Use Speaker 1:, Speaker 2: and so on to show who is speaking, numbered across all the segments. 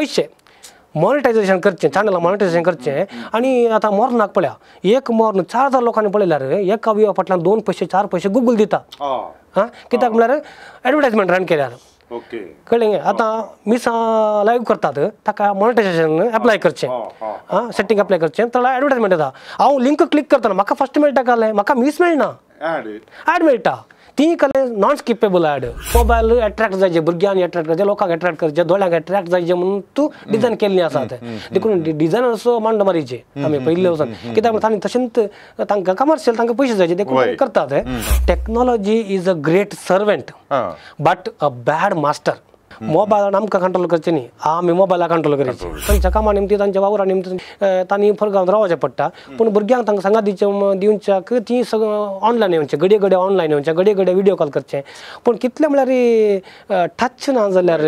Speaker 1: पयशे मॉनिटायझेशन करचें, channel monetisation करचें. आनी आतां मोर्नाक पळया, एक मोर्न 4000 लोकांनी पळयल्यार एका व्यूवा फाटल्यान 2 पयशे 4 पयशे गुगल दिता. आं, कित्याक म्हळ्यार एडवर्टायजमेंट रन केल्यार. कळ्ळें? आतां मिसां लायव्ह करतात ताका मॉनिटायझेशन एप्लाय करचें, आं, सेटींग एप्लाय करचें, थोडो एडवर्टायजमेंट येता. हांव लिंक क्लिक करतना म्हाका फस्ट मेळटा कालें, म्हाका मीस मेळना, एड मेळटा. ती कले non skippable ad. Mobile attract जायचे, भुरग्यांक एट्रॅक्ट करचे, लोकांक एट्रॅक्ट करचे, दोळ्यांक एट्रॅक्ट जायचे म्हणून तूं डिजायन केल्ली आसा. देखून डिजायनर्स मांड मारीचे आमी पयले वचून, कित्याक तांणी तशेंच तांकां कमर्शियल तांकां पयशे जायचे देखून करतात. Technology is a great servant but a bad master. मोबायलान आमकां कंट्रोल करचें न्ही, आमी मोबायला कंट्रोल करचे. तांच्या कामा निमती, तांच्या वावरा निमती तांणी फरगांत रावचें पडटा. पूण भुरग्यांक तांकां सांगा दिवच्याक ती सगळं ऑनलायन येवचें, घडये घडये ऑनलायन येवचें, घडये घडये विडियो कॉल करचें. पूण कितलें म्हळ्यार टच ना जाल्यार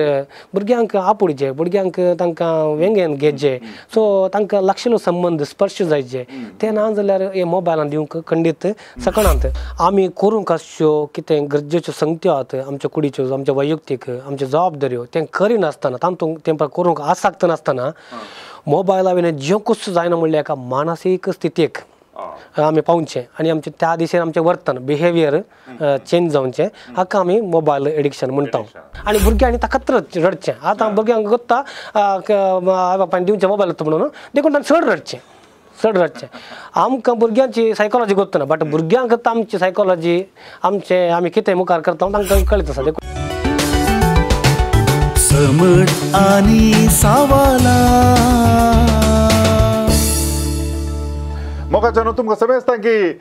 Speaker 1: भुरग्यांक आपुडचें, भुरग्यांक तांकां वेंगेन घेवचें, सो तांकां लागशिल्लो संबंद स्पर्श जायचे. तें ना जाल्यार हे मोबायलान दिवंक खंडीत सकणांत. आमी करूंक आसच्यो कितें गरजेच्यो संगत्यो आहात आमच्या कुडीच्यो, आमच्या वैयक्तीक, आमच्या जबाबदाऱ्यो तें करिनासतना, तातूंत तें करूंक आसक्त नासतना मोबायला वयल्यान जेवंकूच जायना म्हणल्यार एका मानसीक स्थितीक आमी पावचें आनी आमचें त्या दिशेन आमचें वर्तन बिहेवियर चेंज जावचें. हाका आमी मोबायल एडिक्शन म्हणटा. आनी भुरग्यांनी ताकाच रडचें. आतां भुरग्यांक गोत्ता आवय बापायन दिवचें मोबायल म्हणून, देखून तांणी चड रडचें, चड रडचें. आमकां भुरग्यांची सायकोलॉजी गोत्तना, बट भुरग्यांक आमची सायकोलॉजी, आमचें आमी कितें मुखार करता तांकां कळीत आसा. देखून
Speaker 2: समज आनी सावाला
Speaker 3: मोगाच्यानो तुमकां समजता की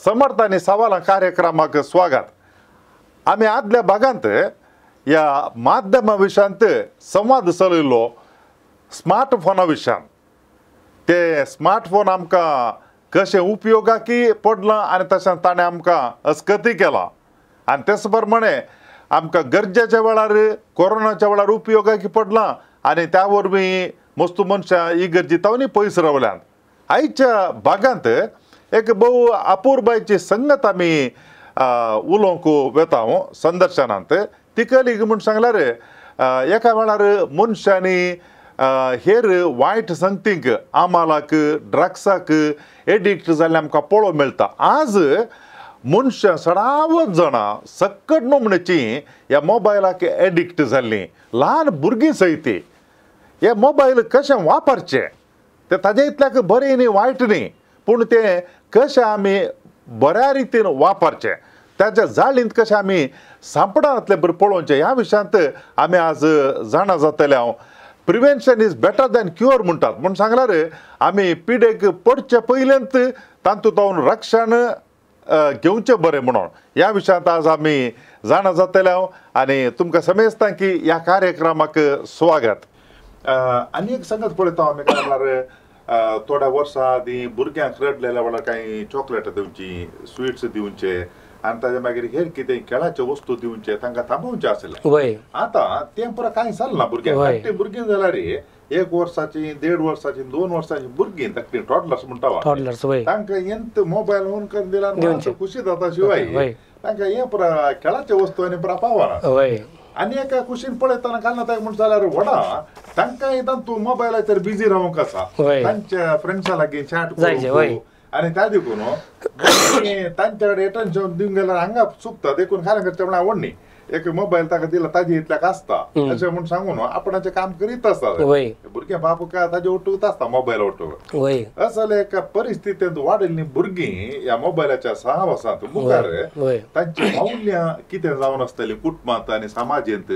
Speaker 3: समर्थ आनी सवालां कार्यक्रमाक स्वागत. आमी आदल्या भागांत ह्या माध्यमा विशयांत संवाद चलयलो स्मार्टफोना विशयान. ते स्मार्टफोन आमकां कशें उपयोगाकी पडलां आनी तशें ताणें आमकां अस्कती केलां आनी तेच प्रमाणे आमकां गरजेच्या वेळार कोरोनाच्या वेळार उपयोगाक पडलां आनी त्या वरवीं मस्तू मनशां इगर्जी तावनी पयस रावल्यात. आयच्या भागांत एक भोव अपुरबायची संगत आमी उलोवंक वेता संदर्शनांत. ती कली म्हूण सांगल्यार एका वेळार मनशांनी हेर वायट संगतींक, आमालाक, ड्रग्साक एडिक्ट जाल्लें आमकां पळोवंक मेळटा. आज मनशां सडावत जाणां सक्कट नमणेची ह्या मोबायलाक एडिक्ट जाल्लीं, ल्हान भुरगीं सयत. हे मोबायल कशें वापरचें तें ताजे इतल्याक बरें न्ही वायट न्ही, पूण तें कशें आमी बऱ्या रितीन वापरचें, ताच्या जाळींत कशें आमी सांपडांतलें बरें पळोवचें ह्या विशयांत आमी आज जाणा जातले. हांव prevention is better than cure म्हणटात म्हूण सांगल्यार आमी पिडेक पडचे पयलेंत तातूंत रक्षण घेवचें बरें म्हणून ह्या विशयांत आज आमी जाणा जातले. हांव आनी तुमकां समजता की ह्या कार्यक्रमाक स्वागत. आनी एक संगत पळयता आमी, काय म्हळ्यार थोड्या वर्सां आदीं भुरग्यांक रडलेल्या वेळार कांय चॉकलेटां दिवची, स्विट्स दिवचे आनी ताजे मागीर हेर कितें खेळाच्यो वस्तू दिवचे, तांकां थांबोवचें आसलें. आतां तें पुरो कांय चलना. भुरग्यांक धाकटीं भुरगीं जाल्यार 1 वर्साची, 1.5 वर्साची, 2 वर्साची भुरगीं धाकटीं टॉडलर्स म्हणटा तांकां एंत मोबायल ऑन करून दिला खुशी जाता, शिवाय तांकां हें पुरो खेळाच्यो वस्तू आनी पुरो पावना. आनी एका कुशीन पळयतना कालना ताका म्हण जाल्यार व्हडा तांकां तातूंत मोबायलाचेर बिजी रावंक आसा, तांच्या फ्रेंड्सां लागीं चॅट करूंक आनी त्या देखून तांच्या कडेन एटेन्शन दिवंक गेल्यार हांगा चुकता. देखून कारण करचें म्हळ्यार आवड न्ही, एक मोबायल ताका दिला ताजे इतल्याक आसता अशें म्हूण सांगून आपणाचें काम करीत आसता. भुरगें बाप काय ताजे ओटूत आसता मोबायल ओटूक. असले एका परिस्थितींत वाडिल्लीं भुरगीं ह्या मोबायलाच्या सहवासांत मुखार तांची मौल्यां कितें जावन आसतलीं कुटुंबांत आनी समाजेंत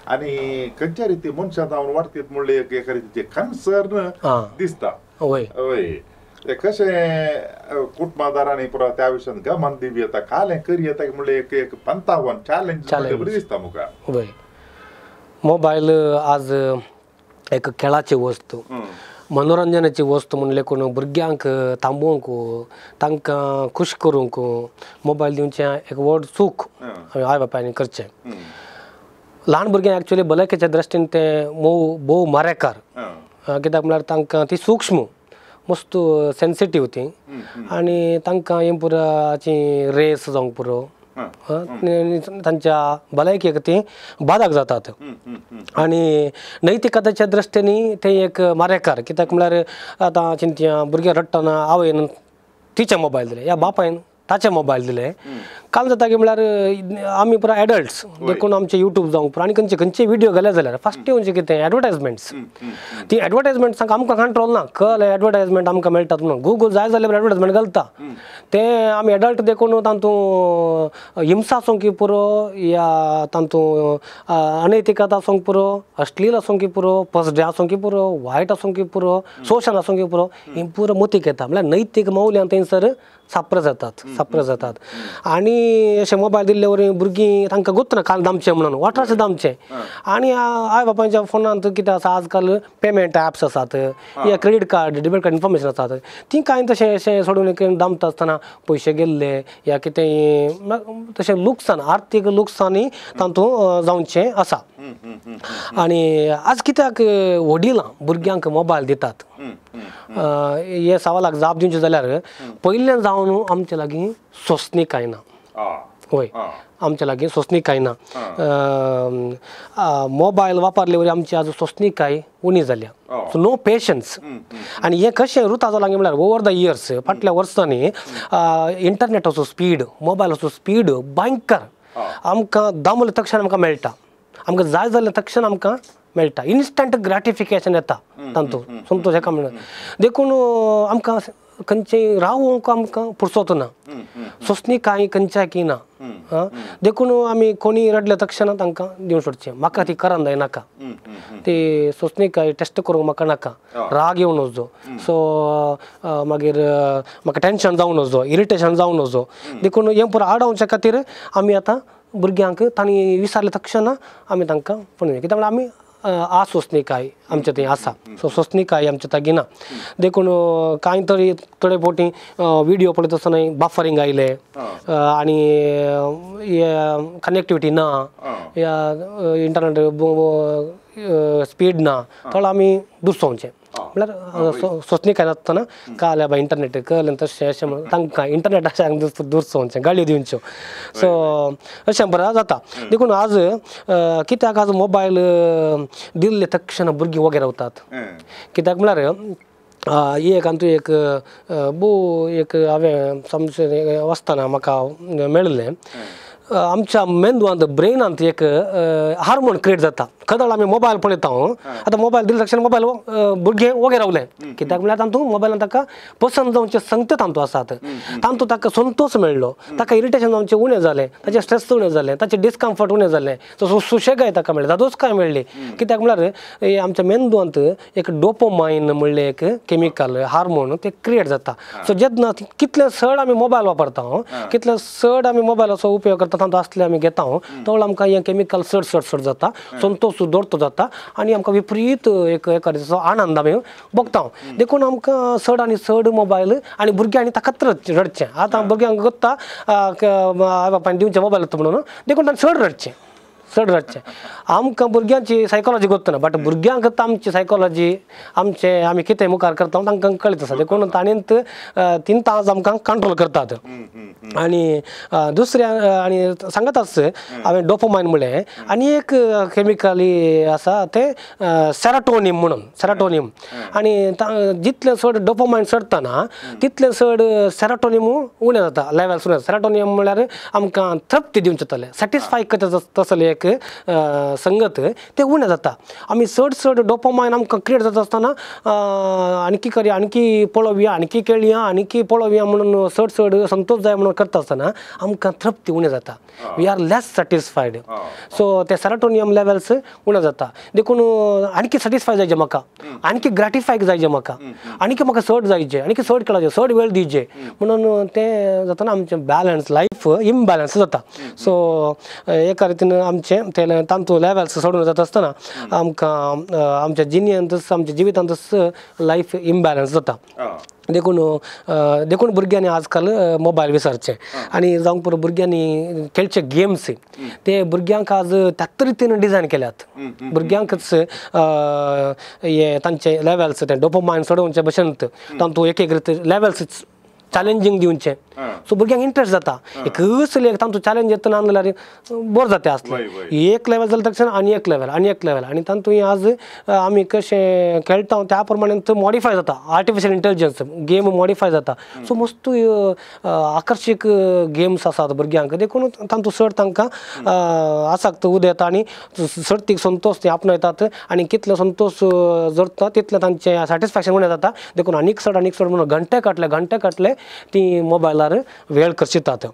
Speaker 3: आनी खंयच्या रिती मनशां जावन वाडटीत म्हणलें एका रितीचें कन्सर्न दिसता. हय, कशें कुटुंबादारांनी पुरो त्या विशयांत गमन दिवं येता, कालें करी येता म्हणलें एक एक पंतावन चॅलेंज बरी दिसता मुखार.
Speaker 1: वय, मोबायल आज एक खेळाची वस्तू, मनोरंजनाची वस्तू म्हणलें कोण भुरग्यांक थांबोवंक, तांकां खूश करूंक मोबायल दिवचें एक व्हड चूक आवय बापायन करचें. ल्हान भुरग्यांक एक्चुअली भलायकेच्या दृश्टीन तें मोव भोव मारेकार, कित्याक म्हळ्यार तांकां ती सूक्ष्म मस्त सेन्सिटीव ती आनी तांकां हें पुराची रेस जावंक पुरो, तांच्या भलायकेक ती बाधक जातात आनी नैतिकतेच्या दृश्टीन ते एक मारेकार कित्याक म्हळ्यार आतां चिंतया भुरगें रडटना आवयन तिचे मोबायल दिले या बापायन ताचे मोबायल दिले काल जाता की म्हळ्यार आमी पुरा एडल्ट्स देखून आमचे यूट्यूब जावंक पुरो आनी खंयचे खंयचे व्हिडियो घाले जाल्यार फास्ट येवचे कितें एडवर्टायजमेंट्स ती एडवर्टायजमेंट्सांक आमकां कंट्रोल ना कल एडवर्टायजमेंट आमकां मेळटात म्हणून गुगल जाय जाल्यार एडवर्टायजमेंट घालता ते आमी एडल्ट देखून तातूंत हिंसा आसूंक पुरो या तातूंत अनैतिकता आसूंक पुरो अश्लील आसूंक पुरो पसडे आसूंक पुरो वायट आसूंक पुरो शोशण आसूंक पुरो हें पुरो मतीक येता म्हळ्यार नैतीक मौल्यां थंयसर साप्र जातात साप्र जातात आनी अशें मोबायल दिल्ले वरवीं भुरगीं तांकां गोत्त ना काल दामचें म्हणून वॉटराचें दामचें आनी आवय बापायच्या फोनांत कितें आसा आजकाल पेमेंट एप्स आसात या credit card debit card information आसात ती कांय तशें अशें सोडून दामता आसतना पयशे गेल्ले या कितेंय तशें लुकसाण आर्थीक लुकसाणी तातूंत जावचें आसा आनी आज कित्याक वडिलां भुरग्यांक मोबायल दितात हे सवालाक जाप दिवची जाल्यार पयलें जावन आमचे लागीं सोंसणीकाय ना हय आमच्या लागीं सोंसणीकाय ना मोबायल वापरले वरवीं आमची आज सोंसणीकाय उणी जाल्या सो नो पेशन्स आनी हें कशें रुता जालां म्हळ्यार ओवर the years फाटल्या वर्सांनी इंटरनेटाचो स्पीड मोबायलाचो स्पीड भयंकर आमकां दामले तक्षण आमकां मेळटा आमकां जाय जाल्लें तक्षण आमकां मेळटा इन्स्टंट ग्रेटिफिकेशन येता तातूंत संतोश हेका म्हणून देखून आमकां खंयचें रावूंक आमकां पुरसोत ना सोंसणीकाय खंयच्याकय ना देखून आमी कोणी रडले तक्षण तांकां दिवन सोडचें म्हाका ती करान जाय नाका ती सोंसणीकाय टेस्ट करूंक म्हाका नाका राग येवन वचो सो मागीर म्हाका टेंशन जावन वचो इरिटेशन जावन वचो देखून हें पुरो आडावच्या खातीर आमी आतां भुरग्यांक तांणी विचारले तक्षण आमी तांकां फोन कित्याक म्हळ्यार आमी आसोसणीकाय आमच्या थंय आसा सो सोंसणीकाय आमच्या तागी ना देखून कांय तरी थोडे फावटी व्हिडियो पळयता आसतना बफरींग आयले आनी कनेक्टिविटी ना या इंटरनेट स्पीड ना थोडो आमी दुसोवचें म्हळ्यार सोंसणीकाय नासतना काल बाबा इंटरनेट कळ्ळें तशें अशें म्हणून तांकां इंटरनेटाच्या दुसोवचें गाळयो दिवच्यो सो अशें बरें जाता देखून आज कित्याक आज मोबायल दिल्ले तक्षण भुरगीं वगैरे रावतात कित्याक म्हळ्यार एक आमचो एक भोव एक हांवें समजून वाचतना म्हाका मेळिल्लें आमच्या मेंदवांत ब्रेनांत एक हार्मोन क्रिएट जाता खदळ आमी मोबायल पळयता आतां मोबायल दिले तक्षण मोबायल भुरगें वगैरे रावलें कित्याक म्हळ्यार तातूंत मोबायलान ताका पसंत जावचे संगते तातूंत आसात तातूंत ताका संतोश मेळ्ळो ताका इरिटेशन जावचें उणें जालें ताचें स्ट्रेस उणें जालें ताचें डिस्कम्फर्ट उणें जालें सो सुशेगाय ताका मेळ्ळी धादोसकाय मेळ्ळी कित्याक म्हळ्यार आमच्या मेंदवांत एक डोपोमायन म्हणलें एक केमिकल हार्मोन तें क्रिएट जाता सो जेन्ना कितलें चड आमी मोबायल वापरता कितलें चड आमी मोबायलाचो उपयोग करता तातूंत आसले आमी घेता तवळ आमकां हें केमिकल चड चड चड जाता संतोश दोडतो जाता आनी आमकां विपरीत एक एका आनंद आमी भोगता देखून आमकां चड आनी चड मोबायल आनी भुरग्यांनी ताकाच रडचें आतां भुरग्यांक गोत्ता आवय बापायन दिवचें मोबायल म्हणून देखून तांणी चड रडचें चड रडचें आमकां भुरग्यांची सायकोलॉजी गोत्त ना बट भुरग्यांक आमची सायकोलॉजी आमचें आमी कितें मुखार करता तांकां कळीत आसा देखून ताणें 3 तास आमकां कंट्रोल करतात आनी दुसऱ्या आनी सांगत आस हांवें डोपोमायन म्हणलें आनी एक केमिकली आसा तें सेराटोनीम म्हणून सेराटोनीम आनी जितलें चड डोपोमायन चडटा ना तितलें चड सेराटोनीम उणें जाता लेवल्स उणें सेराटोनीम म्हणल्यार आमकां तृप्ती दिवचें जातलें सॅटिस्फाय करता तसलें एक संगत तें उणें जाता आमी चड चड डोपोमायन आमकां क्रिएट जाता आसतना आणकी करया आणकी पळोवया आणकी खेळया आणकी पळोवया म्हणून चड चड संतोश जाय म्हणून करता आसतना आमकां तृप्ती उणें जाता we are less satisfied so ते सेराटोनियम लेवल्स उणें जाता देखून आणकी सॅटिस्फाय जायचे म्हाका आणकी ग्रेटिफाय जायचे म्हाका आणकी म्हाका चड जायचे आणकी चड खेळायचे चड वेळ दिवचे म्हणून तें जातना आमचें बॅलन्स लायफ इमबॅलन्स जाता सो एका रितीन आमचें ते तांतू लेवल्स सोडून जाता आसतना आमकां आमच्या जिणेंतच आमच्या जिवितांतच लायफ इमबॅलन्स जाता देखून देखून भुरग्यांनी आजकाल मोबायल विसरचे आनी जावंक पुरो भुरग्यांनी खेळचे गेम्स ते भुरग्यांक आज त्याच रितीन डिजायन केल्यात भुरग्यांकच हे तांचे लेवल्स ते डोपोमायन चडोवचे भशेन तातूंत एक एक रिती लेवल्स चॅलेंजींग दिवचें सो भुरग्यांक इंट्रस्ट जाता एकच लेख तांचो चॅलेंज येतना ना जाल्यार बोर जाता आसलें एक लेवल जालें तक्षण आनी एक लेवल आनी एक लेवल आनी तातूंत आज आमी कशें खेळटा त्या प्रमाणे मॉडिफाय जाता आर्टिफिशियल इंटेलिजन्स गेम मॉडिफाय जाता सो मस्त आकर्शीक गेम्स आसात भुरग्यांक देखून तांतूत चड तांकां आसक्त उदेता आनी सर्तीक संतोष ते आपणायतात आनी कितलो संतोष जोडटा तितलें तांचें सॅटिस्फॅक्शन उणें जाता देखून आनीक चड म्हणून घंटे काटले ती मोबायलार वेळ करशितात.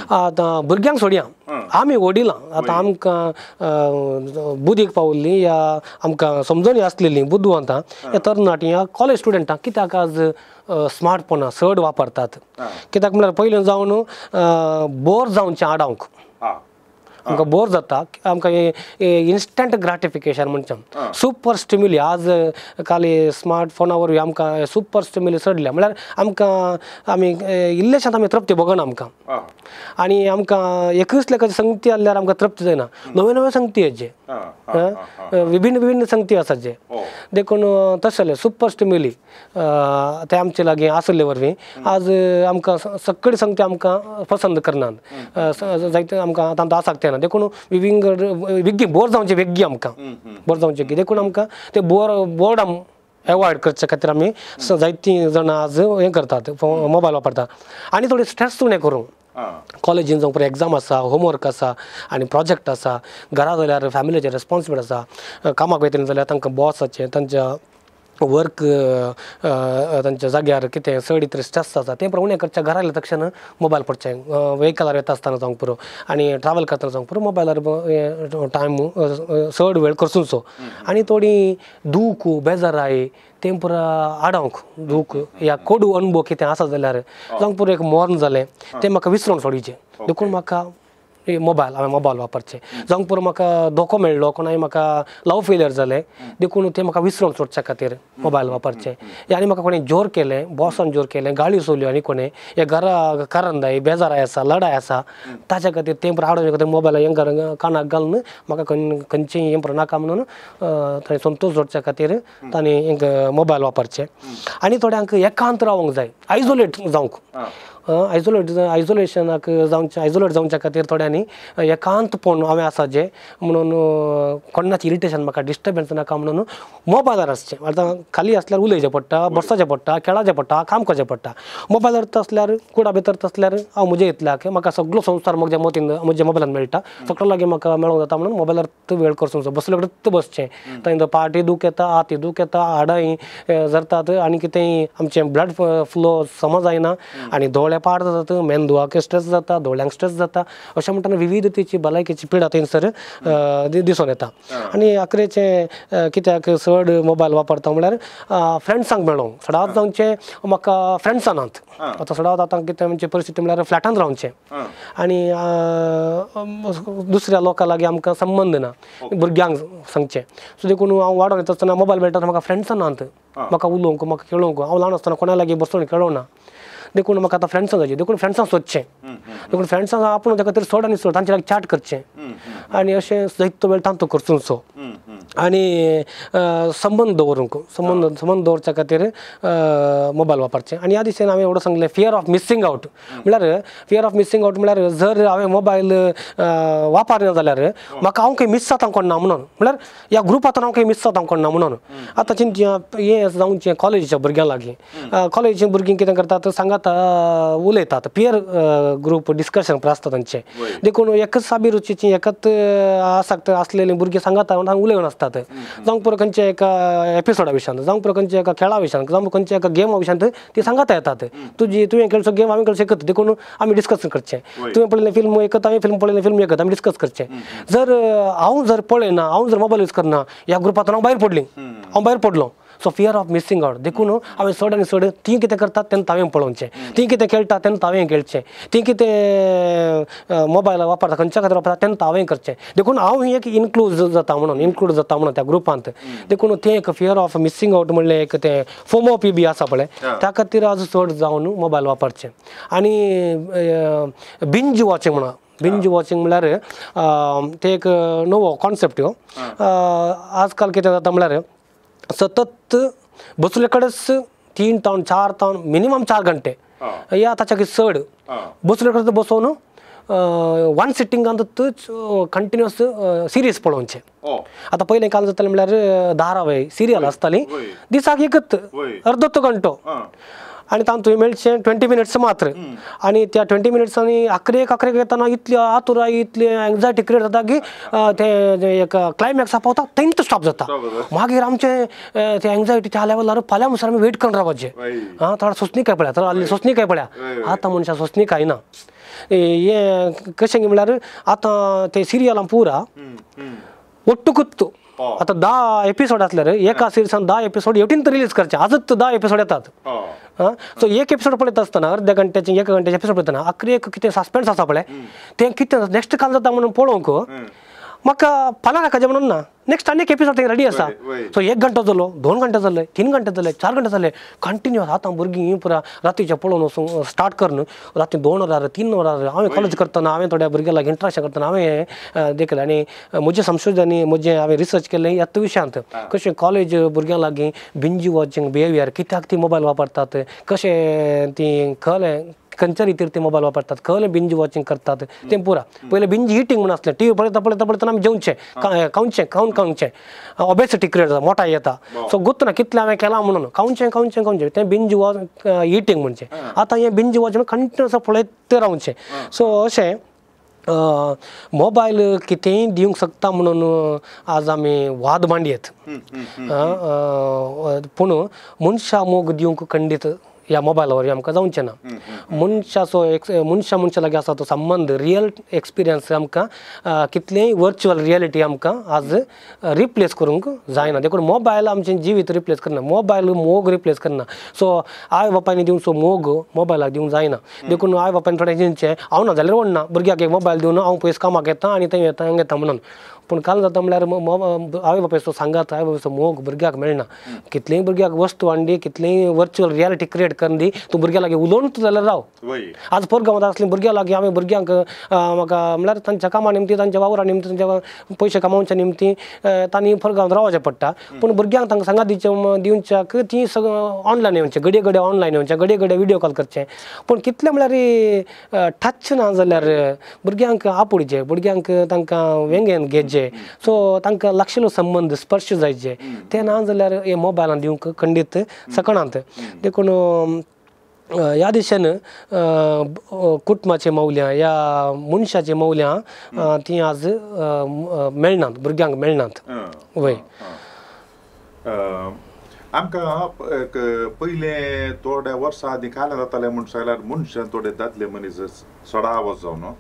Speaker 1: आतां भुरग्यांक सोडया आमी वडिलां आतां आमकां बुदीक पावल्ली या आमकां समजणी आसलेली बुदवंतां ह्या तरणाटीं ह्या कॉलेज स्टुडंटां कित्याक आज स्मार्टफोनां चड वापरतात कित्याक म्हळ्यार पयलीं जावन बोर जावचें आडावंक आमकां बोर जाता आमकां इन्स्टंट ग्राटिफिकेशन म्हणचें सुपर स्टिम्युली आज काल स्मार्टफोना वरवीं आमकां सुपर स्टिम्युली चडल्या म्हळ्यार आमकां आमी इल्लेशांत आमी तृप्ती भोगना आमकां आनी आमकां एकूच लेखाची संगती आसल्यार आमकां तृप्ती जायना नवे नवे संगती हेजे विभिन्न विभिन्न संगती आसा जे देखून तशें जालें सुपर स्टिम्युली ते आमचे लागीं आसले वरवीं आज आमकां सगळी संगती आमकां पसंद करनात जायते आमकां तांचो आसक्त येना देखून विविंगड वेगळी बोर जावचे वेगळी आमकां बोर जावचे वेगळी देखून आमकां ते बोर्डम एवॉयड करचे खातीर आमी जायतीं जाणां आज हें करतात मोबायल वापरतात आनी थोडी स्ट्रेस उणें करूंक कॉलेजीन जावं एग्जाम आसा होमवर्क आसा आनी प्रोजेक्ट आसा घरा जाल्यार फॅमिलीचेर रेस्पोन्सिबिलिटी आसा कामाक वयतलीं जाल्यार तांकां बॉसाचें तांच्या वर्क तांच्या जाग्यार कितें चड इतलें स्ट्रेस आसा तें उणें करचें घरा आयले तक्षण मोबायल पडचें वेहिकलार वता आसतना जावंक पुरो आनी ट्रॅवल करतना जावंक पुरो मोबायलार टायम चड वेळ करचो आनी थोडी दूख बेजाराय तें पुरा आडावंक दूख या कोडू अणभव कितें आसा जाल्यार जावंक पुरो एक मर्ण जालें तें म्हाका विसरून सोडीचें देखून म्हाका मोबायल हांवें मोबायल वापरचें जावंक पुरो म्हाका धोको मेळ्ळो कोणाय म्हाका लव फेलियर जालें देखून तें म्हाका विसरून सोडच्या खातीर मोबायल वापरचें आनी म्हाका कोणें जोर केलें बॉसान जोर केलें गाळी सोडल्यो आनी कोणें हे घरा करंदाय बेजाराय आसा लडाय आसा ताच्या खातीर तें पुरो आडोवचे खातीर मोबायल हें कानाक घालून म्हाका खंयचें हें पुरो नाका म्हणून थंय संतोश जोडच्या खातीर तांणी एक मोबायल वापरचें आनी थोड्यांक एकांत रावंक जाय आयजोलेट जावंक आयजोलेशनाक जावचें आयजोलेट जावच्या खातीर थोड्यांनी एकांतपण हांवें आसा जें म्हणून कोणाचें इरिटेशन म्हाका डिस्टर्बन्स नाका म्हणून मोबायलार आसचें आतां खाली आसल्यार उलयचें पडटा बसचें पडटा खेळाचें पडटा काम करचें पडटा मोबायलार आसल्यार कुडा भितर आसल्यार हांव म्हजे इतल्याक म्हाका सगळो संवसार म्हज्या मतीन म्हज्या मोबायलान मेळटा सगळो लागीं म्हाका मेळोंक जाता म्हणून मोबायलार वेळ करचो बसले कडेन बसचें थंय पाटी दूख येता हाती दूख येता हाडां जरतात आनी कितेंय आमचें ब्लड फ्लो समज जायना आनी दोळे पाड जातात मेंदवाक स्ट्रेस जाता दोळ्यांक स्ट्रेस जाता अशें म्हणटना विविधतेची भलायकेची पिडा थंयसर दिसून येता आनी आखरेचें कित्याक चड मोबायल वापरता म्हळ्यार फ्रेंड्सांक मेळोंक सदांच जावचें म्हाका फ्रेंड्सां नात आतां सदांच आतां कितें आमची परिस्थिती म्हळ्यार फ्लॅटांत रावचें आनी दुसऱ्या लोकां लागीं आमकां संबंद ना भुरग्यांक सांगचें सो देखून हांव वाडोवन येता आसतना मोबायल मेळटा म्हाका फ्रेंड्सां नात म्हाका उलोवंक म्हाका खेळोवंक हांव ल्हान आसतना कोणा लागीं बसून खेळोना देखून म्हाका आतां फ्रेंड्सां जाय देखून फ्रेंड्सां सोदचें देखून फ्रेंड्सां आपूण त्या खातीर चड आनी चड तांचे लागीं चॅट करचें आनी अशें जायतो वेळ तांचो करचो आनी संबंद दवरूंक संबंद दवरच्या खातीर मोबायल वापरचें आनी ह्या दिशेन हांवें एवढं सांगलें फियर ऑफ मिसींग आउट म्हळ्यार फियर ऑफ मिसींग आउट म्हळ्यार जर हांवें मोबायल वापरना जाल्यार म्हाका हांव खंय मिस जाता कोण ना म्हणून म्हळ्यार ह्या ग्रुपांतून हांव खंय मिस जाता कोण ना म्हणून आतां चिंतया हें जावचें कॉलेजीच्या भुरग्यां लागीं कॉलेजीच्या भुरगीं कितें करतात सांगात उलयतात पियर ग्रूप डिस्कशन आसता तांचें देखून एकच अभिरुचीची एकच आसक्त आसलेलीं भुरगीं सांगात उलोवन आसतात जावंक पुरो खंयच्या एका एपिसोडा विशयांत जावंक पुरो खंयच्या एका खेळा विशयांत जावं खंयच्या एका गेमा विशयांत ती सांगात येतात तुजी तुवें खेळचो गेम हांवें खेळचो एकच देखून आमी डिस्कस करचें तुवें पळयलें फिल्म एकच हांवें फिल्म पळयलें फिल्म एकच आमी डिस्कस करचें जर हांव जर पळयना हांव जर मोबायल यूज करना ह्या ग्रुपांतून हांव भायर पडली हांव भायर पडलो so fear of missing out देखून हांवें चड आनी चड तीं कितें करतात तेन्ना हांवें पळोवचें तीं कितें खेळटा तेन्ना हांवें खेळचें तीं कितें मोबायल वापरता खंयच्या खातीर वापरता तेन्ना हांवें करचें देखून हांव एक इन्क्लूड जाता म्हणून इन्क्लूड जाता म्हणून त्या ग्रुपांत देखून तें एक फियर ऑफ मिसींग आउट म्हणलें एक तें फोमो पी बी आसा पळय त्या खातीर आज चड जावन मोबायल वापरचें आनी बिंज वॉचिंग म्हणा बिंज वॉचिंग म्हणल्यार तें एक नवो कॉन्सेप्ट ह्यो आजकाल कितें जाता म्हणल्यार सतत बसले कडेच 3 तावन 4 तावन मिनिमम 4 घंटे या ताच्या चड बसले करता बसोवन वन सिटींगांत कंटिन्युअस सिरीज पळोवचें. आतां पयलें काल जातालें म्हणल्यार धारावाही सिरियल आसताली दिसाक एकच अर्दो घंटो आनी तातूंत मेळचें 20 मिनट्स मात्र आनी त्या 20 मिनट्सांनी आखरेक आखरेक येतना इतली आतुराय इतली एंग्जायटी क्रिएट जाता की तें एक क्लायमॅक्सा पावता थंयच स्टॉप जाता. मागीर आमचें तें एंग्जायटी त्या लेवलार फाल्यां म्हणसर आमी वेट करून रावपाचें. आं थोडो सोंसणीकाय पळया थोडो आहली सोंसणीकाय पळया आतां मनशां सोंसणीकाय ना. हें कशें म्हणल्यार आतां ते सिरियलां पुरा ಒಟ್ಟುಕುತ್ತು आतां 10 एपिसोड आसल्यार एका सिरिसान 10 एपिसोड एटीन रिलीज करचे आजच 10 एपिसोड येतात. सो एक एपिसोड पळयता आसतना अर्द्या घंट्याचे 1 घंट्याचे एपिसोड पळयतना आखरी एक कितें सस्पेन्स आसा पळय तें कितें नेक्स्ट काल जाता म्हणून पळोवंक म्हाका फाल्यां नाका म्हणून ना नेक्स्ट आनी एक एपिसोड थंय रेडी आसा. सो 1 घंटो जालो 2 घंटे जाले 3 घंटे जाले 4 घंटे जाले कंटिन्युअस. आतां भुरगीं पुरा रातीचें पळोवन वचून स्टार्ट करून राती 2 वरार 3 वरार हांवें कॉलेज करतना हांवें थोड्या भुरग्यां लागीं इंट्राक्शन करतना हांवें देखलें आनी म्हजें संशोधन म्हजें हांवें रिसर्च केलें ह्याच विशयांत कशें कॉलेज भुरग्यां लागीं बिंजी वॉचिंग बिहेवियर कित्याक ती मोबायल वापरतात कशें ती कळ्ळें खंयच्या रितीर ते मोबायल वापरतात कळ्ळें बिंज वॉचिंग करतात तें पुरा. पयलें बिंज इटींग म्हूण आसलें टीव्ही पळयता पळयता पळयतना आमी जेवचें खावचें खावन खावचें ओबेसिटी क्रिएट जाता मोटाय येता. सो गोत्त ना कितलें हांवें केलां म्हणून खावचें खावचें खावचें तें बिंज वॉच इटींग म्हणचें. आतां हें बिंज वॉचिंग कंटिन्युअस पळयत रावचें. सो अशें मोबायल कितेंय दिवंक शकता म्हणून आज आमी वाद मांडयेत पूण मनशा मोग दिवंक खंडीत ह्या मोबायला वरवीं आमकां जावचें ना. मनशाचो एक मनशा मनशा लागीं आसा तो संबंद रियल एक्सपिरियन्स आमकां कितलेंय वर्च्युअल रियलिटी आमकां आज रिप्लेस करूंक जायना. देखून मोबायल आमचें जिवीत रिप्लेस करना मोबायल मोग रिप्लेस करना. सो आवय बापायनी दिवचो मोग मोबायलाक दिवंक जायना. देखून आवय बापायन थोडें चिंतचें हांव ना जाल्यार व्हडना भुरग्याक एक मोबायल दिवन हांव पयस कामाक येता आनी थंय येता हांगा येता म्हणून. पूण काल जाता म्हणल्यार आवय बापायचो सांगात आवय बापायचो मोग भुरग्याक मेळना. कितलीय भुरग्याक वस्तू हाडली कितलीय वर्च्युअल रियलिटी क्रिएट करून दी तूं भुरग्या लागीं उलोवन जाल्यार राव. आज पोरगांवांत आसलीं भुरग्यां लागीं आमी भुरग्यांक म्हाका म्हणल्यार तांच्या कामा निमती तांच्या वावरा निमती तांच्या पयशे कमावच्या निमती तांणी पोरगांवांत रावचें पडटा. पूण भुरग्यांक तांकां सांगात दिवच्याक तीं सगळं ऑनलायन येवचें घडये घडये ऑनलायन येवचें घडये घडये विडियो कॉल करचें. पूण कितलें म्हणल्यार टच ना जाल्यार भुरग्यांक आपुडचें भुरग्यांक तांकां वेंगेन घेवचें. सो तांकां लागशिल्लो संबंद स्पर्श जायचे ते ना जाल्यार हे मोबायलान दिवंक खंडीत सकणांत. देखून ह्या दिशेन कुटुंबाचीं मौल्यां ह्या मनशाचीं मौल्यां तीं आज मेळनात भुरग्यांक मेळनात. वय
Speaker 3: आमकां एक पयलें थोड्या वर्सां आदीं काल्यां जातालें म्हूण सांगल्यार मनशान थोडे दादले मनीस सडा आवाज जावन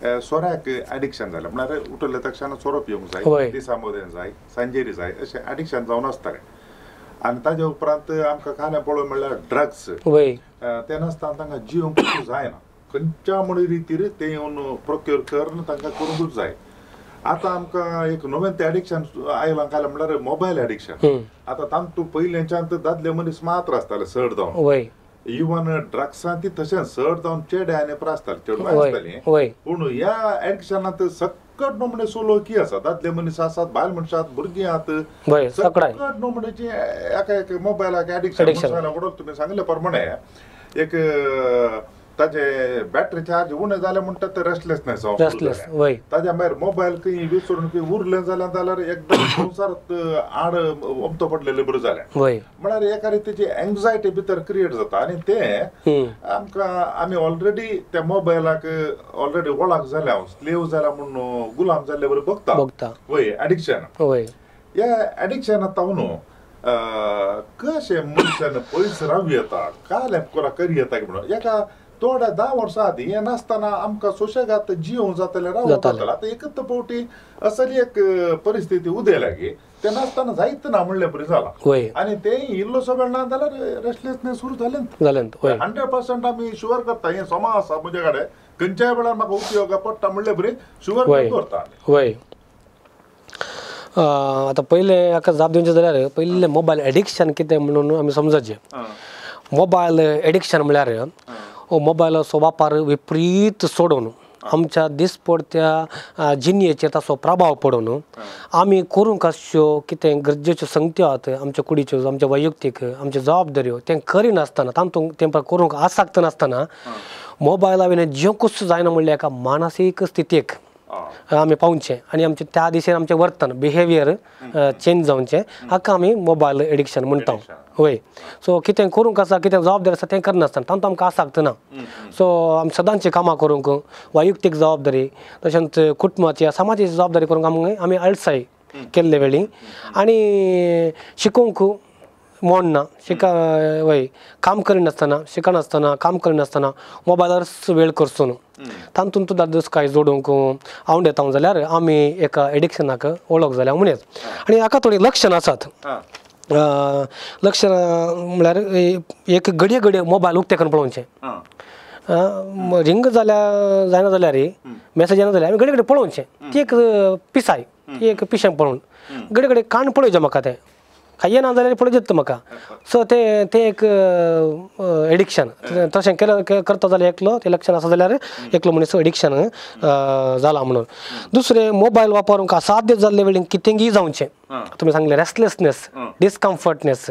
Speaker 3: सोऱ्याक एडिक्शन जालें म्हळ्यार उठले तक्षण सोरो पिवंक जाय दिसा मदें जाय सांजेरी जाय अशें एडिक्शन जावन आसतालें. आनी ताजे उपरांत आमकां काल्यां पळोवंक म्हणल्यार ड्रग्स ते नासतना तांकां जिवंक जायना खंयच्या म्हण रितीर ते येवन प्रोक्योर करून तांकां करूंकूच जाय. आतां आमकां एक नवें तें एडिक्शन आयलां काल्यां म्हणल्यार मोबायल एडिक्शन. आतां तांतू पयलेंच्यान दादले मनीस मात्र आसताले चड जावन इवन ड्रग्सां ती तशें चड जावन चेडे आनी आसताले चेडवां आसतालीं. पूण ह्या एडिक्शनांत सकट नमुने सोलोकी आसा दादले मनीस आसात बायल मनशां आसात भुरगीं आसात सकट नमुनेची एका एक मोबायलाक एडिक्शन. तुमी सांगले प्रमाणे एक ताजे बॅटरी चार्ज उणें जालें म्हणटा ते रेस्टलेसनेस जावन ताज्या मागीर मोबायल खंय विसरून खंय उरलें जाल्यार जाल्यार एकदम संवसारांत आड ओमतो पडलेले बरें जालें म्हळ्यार एका रितीची एंग्जायटी भितर क्रिएट जाता आनी तें आमकां आमी ऑलरेडी त्या मोबायलाक ऑलरेडी वळख जाल्या स्लेव जाल्या म्हूण गुलाम जाल्ले बरें बघता वय एडिक्शन. ह्या एडिक्शना तावन कशें मनशान पयस रावं येता काल करी येता म्हणून एका थोड्या 10 वर्सां आदीं हें नासतना आमकां सुशेगाद जिवंक जातालें रावंक जातालें. आतां एकच फावटी असली एक परिस्थिती उदयल्या की तें नासतना जायत ना म्हणले बरें जालां आनी तें इल्लोसो वेळ ना जाल्यार रेस्टलेसनेस सुरू जालें जालें 100% आमी शुवर करता हें समा आसा म्हजे कडेन खंयच्याय वेळार म्हाका उपयोगा पडटा म्हणले बरें शुवर दवरता.
Speaker 1: वय आतां पयलें हाका जाप दिवचें जाल्यार पयलें मोबायल एडिक्शन कितें म्हणून आमी समजचें. मोबायल एडिक्शन म्हणल्यार मोबायलाचो वापर विपरीत सोडून आमच्या दिसपडत्या जिणेचेर ताचो प्रभाव पडून आमी करूंक आसच्यो कितें गरजेच्यो संगत्यो आहात आमच्या कुडीच्यो, आमच्या वैयक्तीक, आमच्यो जबाबदाऱ्यो तें करिनासतना, तातूंत तें करूंक आसक्त नासतना मोबायला वयल्यान जेवकूच जायना म्हणल्यार एका मानसीक स्थितीक आमी पावचें आनी आमचें त्या दिशेन आमचें वर्तन बिहेवियर चेंज जावचें, हाका आमी मोबायल एडिक्शन म्हणटा. वय, सो कितें करूंक आसा, कितें जबाबदारी आसा तें करनासतना तातूंत आमकां आसक्त ना. सो आमी सदांचीं कामां करूंक, वैयक्तीक जबाबदारी तशेंच कुटुंबाची समाजाची जबाबदारी करूंक आमी आमी आळसाय केल्ले वेळी आनी शिकोवंक मोड ना, शिका वय काम करिनासतना, शिकनासतना, काम करिनासतना मोबायलार वेळ करचो न्हू, तातूंत सुद्दां दुस्काय जोडूंक आवडेता जाल्यार आमी एका एडिक्शनाक वळख जाल्या म्हणूं येता. आनी हाका थोडीं लक्षणां आसात. लक्षणां म्हणल्यार एक घडये घडये मोबायल उक्तें करून पळोवचें, रिंग जाल्या जायना जाल्यार मॅसेज येना जाल्यार आमी घडये घडये पळोवचें, ती एक पिसाय, ती एक पिशें पळोवन घडये घडये कान पळोवचें म्हाका, तें कांय येना जाल्यार पळोवचें येता म्हाका. सो तें तें एक एडिक्शन. तशें केलें करता जाल्यार एकलो तें लक्षण आसा जाल्यार एकलो मनीस एडिक्शन जाला म्हणून. दुसरें, मोबायल वापरूंक असाध्य जाल्ले वेळी कितेंय जावचें, तुमी सांगलें रेस्टलेसनेस, डिस्कम्फर्टनेस.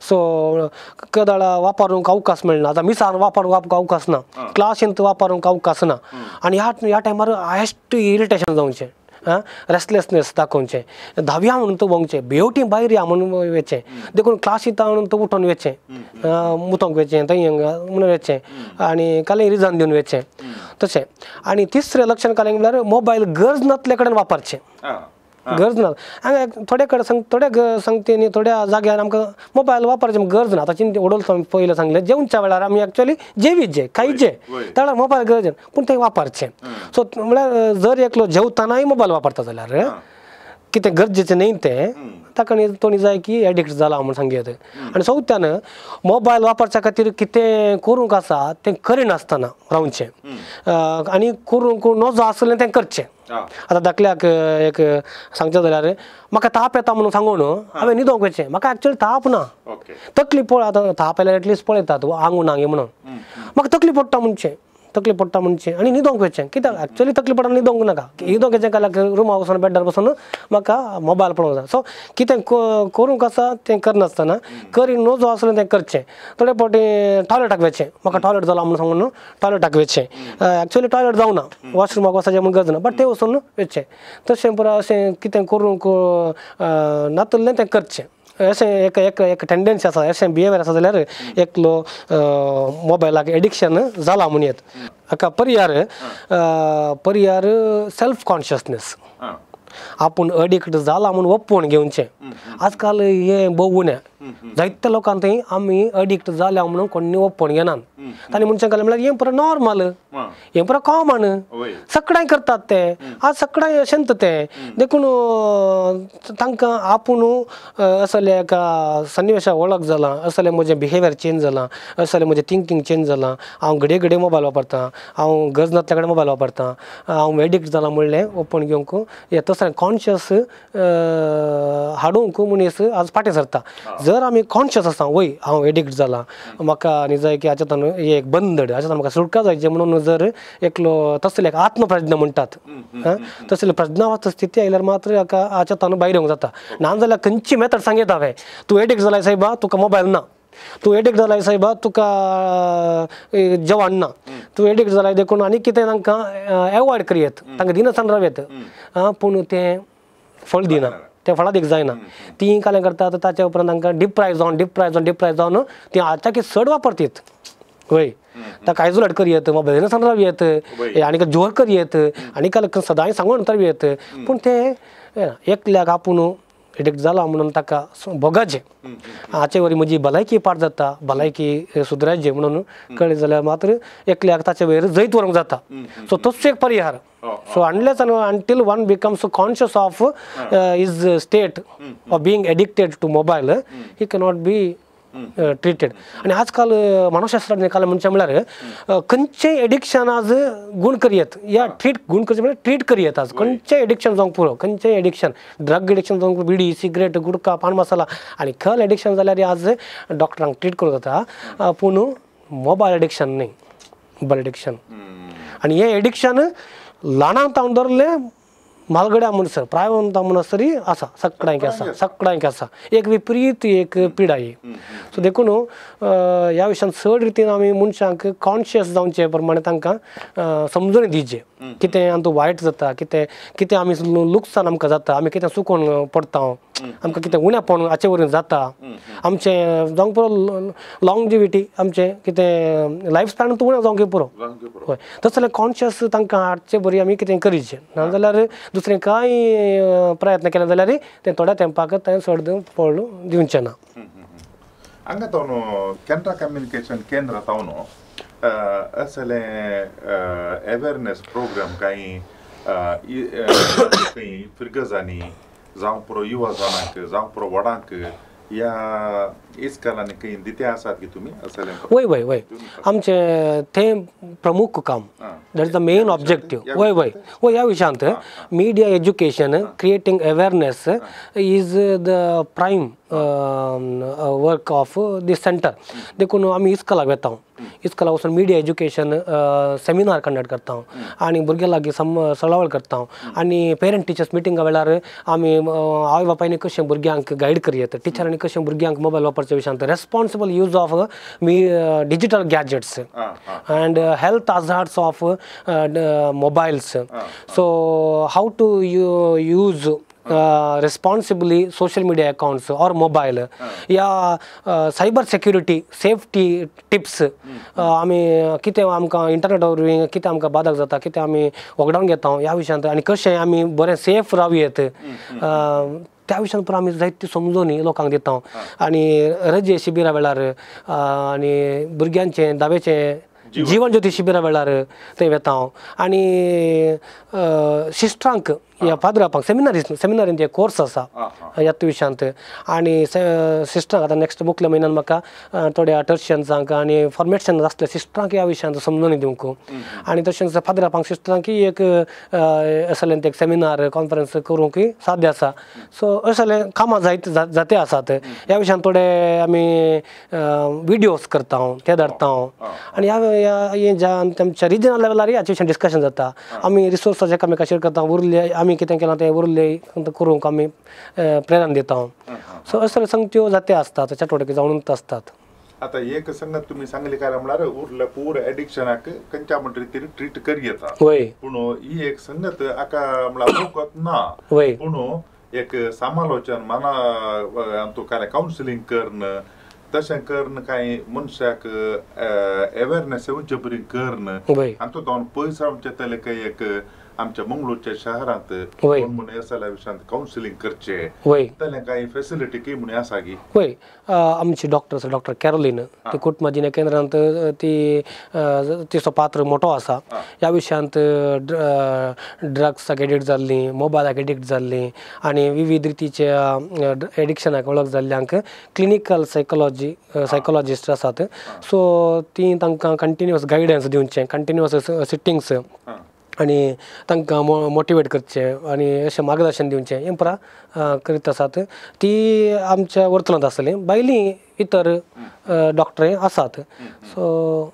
Speaker 1: सो केदाळा वापरूंक अवकाश मेळना, आतां मिसान वापरूंक अवकाश ना, क्लासींत वापरूंक अवकाश ना, आनी ह्या टायमार हायस्ट इरिटेशन जावचें, रेस्टलेसनेस दाखोवचें, धाव्या म्हणून तो भोंवचें, बेवटी भायर या म्हणून वचें, देखून क्लासींत म्हणून तो उठोन वचें, मुतोंक वचें, थंय म्हणून वचें आनी कालें रिजन दिवन वचें तशें. आनी तिसरें लक्षण कालें म्हणल्यार मोबायल गरज नासले कडेन वापरचें, गरज ना. हांगा थोडे कडेन थोड्या संगतींनी थोड्या जाग्यार आमकां मोबायल वापरचें गरज ना. आतां चिंत उडोवचो पयलें सांगलें, जेवच्या वेळार आमी एक्चुअली जेवीचे खायचे त्या वेळार मोबायल गरज ना, पूण तें वापरचें. सो म्हणल्यार जर एकलो जेवतानाय मोबायल वापरता जाल्यार कितें गरजेचें न्ही तें, ताका तोणी जाय की एडिक्ट जाला म्हूण सांगू येता. आनी चवथ्यान मोबायल वापरच्या खातीर कितें करूंक आसा तें करिनासतना रावचें आनी करूंक नजो आसलें तें करचें. आतां धाकल्याक एक सांगचें जाल्यार म्हाका ताप येता म्हणून सांगून हांवें न्हिदोंक वचचें, म्हाका एक्चुअली ताप ना, तकली पळय, आतां ताप आयल्यार एटलिस्ट पळयतात आंगून आंगी म्हणून, म्हाका तकली पडटा म्हणचें, तकली पडटा म्हणचें आनी न्हिदोंक वचचें. कित्याक एक्चुअली तकली पडटा न्हिदोंक नाका, न्हिदोंक वचचें काल्याक रुमा वचून बेडार बसून म्हाका मोबायल पळोवंक जाय. सो कितें करूंक आसा तें करनासतना करी नजो आसलें तें करचें. थोडे फावटी टॉयलेटाक वचचें, म्हाका टॉयलेट जाला म्हणून सांगून टॉयलेटाक वचचें, एक्चुअली टॉयलेट जावना, वॉशरुमाक वचपाचें म्हूण गरज ना, बट तें वचून वचचें. तशें पुरो अशें कितें करूंक नातलें तें करचें. अशें एक एक एक टेंडन्सी आसा, अशें बिहेवियर आसा जाल्यार एकलो मोबायलाक एडिक्शन जाला म्हणूं येता. हाका पर्यार पर्यार सेल्फ कॉन्शियसनेस, आपूण एडिक्ट जाला म्हूण ओपोवन घेवचें. आजकाल हें भोव उणें, जायत्या लोकांक थंय आमी एडिक्ट जाल्या म्हणून कोण्णी ओपोवन घेनात. तांणी म्हणचें घालें म्हणल्यार हें पुरो नॉर्मल, हें पुरो कॉमन, सगळ्यांक करतात ते, आज सगळ्यांक अशेंच तें. देखून तांकां आपूण असले एका सन्निवेशा वळख जाला, असलें म्हजें बिहेवियर चेंज जालां, असलें म्हजें थिंकींग चेंज जालां, हांव घडये घडये मोबायल वापरतां, हांव गरज नासल्या कडेन मोबायल वापरतां, हांव एडिक्ट जालां म्हणलें ओपोवन घेवंक हें तसलें कॉन्शियस हाडूंक मनीस आज फाटीं सरता. जर आमी कॉन्शियस आसा, वय हांव एडिक्ट जालां, म्हाका आनी जाय की हाच्या एक बंदड, हाच्या म्हाका सुटका जायची म्हणून जर एकलो तसले एक आत्मप्रज्ञा म्हणटात, तसले प्रज्ञावस्थ स्थिती आयल्यार मात्र हाका हाच्या भायर येवंक जाता. ना जाल्यार खंयची मेथड सांगता हांवें, तूं एडिक्ट जालाय सायबा तुका मोबायल ना, तूं एडिक्ट जालाय सायबा तुका जेवण ना, तूं एडिक्ट जालाय देखून आनी कितें तांकां एवॉयड करयेत, तांकां दिनासतना राव येत, पूण तें फळ दिना, तें फळादीक जायना. तीं कालें करतात ताच्या उपरांत तांकां डिप्रायज जावन डिप्रायज जावन डिप्रायज जावन तीं आतां चड वापरतीत. वय ताका आयजोलेट करयेत, मोबायल दिनासतना राव येत, आनी जोर करयेत, आनी काल सदांय सांगून राव येत, पूण तें एकल्याक आपूण एडिक्ट जाला म्हणून ताका भोगाचें, हाचे वरी म्हजी भलायकी पाड जाता, भलायकी सुदरायची म्हणून कळ्ळें जाल्यार मात्र एकल्याक ताचे वयर जैत व्हरूंक जाता. सो तसो एक परिहार. So unless and until one becomes conscious of his state of being addicted to mobile, he cannot be treated. आनी आजकाल मानसशास्त्राज्ञ काल म्हणचें म्हणल्यार खंयचें एडिक्शन आज गूण करयेत या ट्रीट गूण करचें म्हणल्यार ट्रीट करयेत. आज खंयचें एडिक्शन जावंक पुरो, खंयचें एडिक्शन, ड्रग एडिक्शन जावंक, बिडी, सिगरेट, गुटखा, पान मसाला आनी खल एडिक्शन जाल्यार आज डॉक्टरांक ट्रीट करूंक जाता, पूण मोबायल एडिक्शन न्ही, मोबायल एडिक्शन. आनी हें एडिक्शन ल्हानां तावन धरलें म्हालगड्या म्हणसर प्रायवंता म्हणसरी आसा, सगळ्यांक आसा, सगळ्यांक आसा, एक विपरीत एक पिडा ही. सो देखून ह्या विशयान चड रितीन आमी मनशांक कॉन्शियस जावचे प्रमाणे तांकां समजून दिवचें कितें आमकां वायट जाता, कितें कितें आमी लुकसाण आमकां जाता, आमी कितें चुकोन पडटा, आमकां कितें उणेपण हाचे वरवीं जाता, आमचें जावंक पुरो लॉंगजिविटी, आमचें कितें लायफ स्पॅन उणें जावंक पुरो. हय, तशें जाल्यार कॉन्शियस तांकां हाडचे बरी आमी कितें करीचें, नाजाल्यार दुसरें कांय प्रयत्न केले जाल्यार तें थोड्या तेंपाक तें चड पळ दिवचें ना.
Speaker 3: हांगा तावन केंद्रा कम्युनिकेशन केंद्र तावन असले अवेरनेस प्रोग्राम कांय खंय फिरगजांनी जावं पुरो युवा जाणांक जावं पुरो व्हडांक ह्या इस्कॉलांनी खंय दिते आसात की तुमी असले?
Speaker 1: वय वय वय, आमचें तें प्रमुख काम, that is the main objective. वय वय वय, ह्या विशयांत media education, creating awareness is the prime work of this centre. देखून आमी इस्कॉलाक वेता, इस्कॉलाक वचून मिडिया एज्युकेशन सेमिनार कंडक्ट करता आनी भुरग्यां लागीं सळावळ करता आनी पेरंट टिचर्स मिटिंगा वेळार आमी आवय बापायनी कशें भुरग्यांक गायड करयेत, टिचरांनी कशें भुरग्यांक मोबायल वापरच्या विशयांत responsible use of digital gadgets and health hazards of mobiles, so how to use responsibly social media accounts or mobile, या सायबर सेक्युरिटी सेफ्टी टिप्स, आमी कितें आमकां इंटरनेटा वरवीं कितें आमकां बादक जाता, कितें आमी वगडावन घेता ह्या विशयांत आनी कशें आमी बरें सेफ रावयेत त्या विशयांत पुरो आमी जायती समजोवणी लोकांक दिता. आनी रजे शिबिरा वेळार आनी भुरग्यांचें धावेचें जीवन ज्योती शिबिरा वेळार थंय वेता हांव आनी सिस्टरांक ह्या फादरापांक सेमिनारींत एक कोर्स आसा ह्या विशयांत आनी सिस्टरांक आतां नेक्स्ट मुखल्या म्हयन्यान म्हाका थोड्या टर्शियन्सांक आनी फॉर्मेशन आसल्या सिस्टरांक ह्या विशयांत समजून दिवंक आनी तशेंच फादरापांक सिस्टरांकय एक असलें एक सेमिनार कॉन्फरन्स करूंकय साध्य आसा. सो असलें कामां जायत जाते आसात ह्या विशयांत थोडे आमी विडियोज करता हांव, ते धाडटा हांव आनी ह्या ज्या आमच्या रिजनल लेवलार हाचे विशयान डिस्कशन जाता. आमी रिसोर्सास एकामेका शेयर करता, उरले आमी कितें केलां तें उरले करूंक आमी प्रेरणा दिता. सो असले संगत्यो जाते आसतात, चटवटिकी जावनूच आसतात.
Speaker 3: आतां एक संगत तुमी सांगली काय म्हळ्यार उरले पूर एडिक्शनाक खंयच्या म्हण रितीन ट्रीट करयेता, पूण ही एक संगत हाका म्हळ्यार वखद ना, पूण एक समालोचन मना तुका कावन्सिलींग करून तशें करून कांय मनशाक अवेरनेस येवचे बरी करून आनी तो जावन पयस रावचें जाल्यार काय एक आमच्या मंगळूरच्या शहरांत कोण म्हूण ह्या विशयांत कावन्सिलींग करचें जाल्यार कांय फेसिलिटी की म्हूण आसा की?
Speaker 1: वय, आमची डॉक्टर आसा डॉक्टर कॅरोलीन, ती कुटुंबाजिन्या केंद्रांत ती तिचो पात्र मोटो आसा ह्या विशयांत. ड्रग्साक एडिक्ट जाल्लीं, मोबायलाक एडिक्ट जाल्लीं आनी विविध रितीच्या एडिक्शनाक वळख जाल्ल्यांक क्लिनिकल सायकोलॉजिस्ट आसात. सो ती तांकां कंटिन्युअस गायडन्स दिवचें, कंटिन्युअस सिटींग्स आनी तांकां मोटिवेट करचें आनी अशें मार्गदर्शन दिवचें हें पुरा करीत आसात. ती आमच्या वर्तुळांत आसतली, भायली इतर डॉक्टरय आसात. सो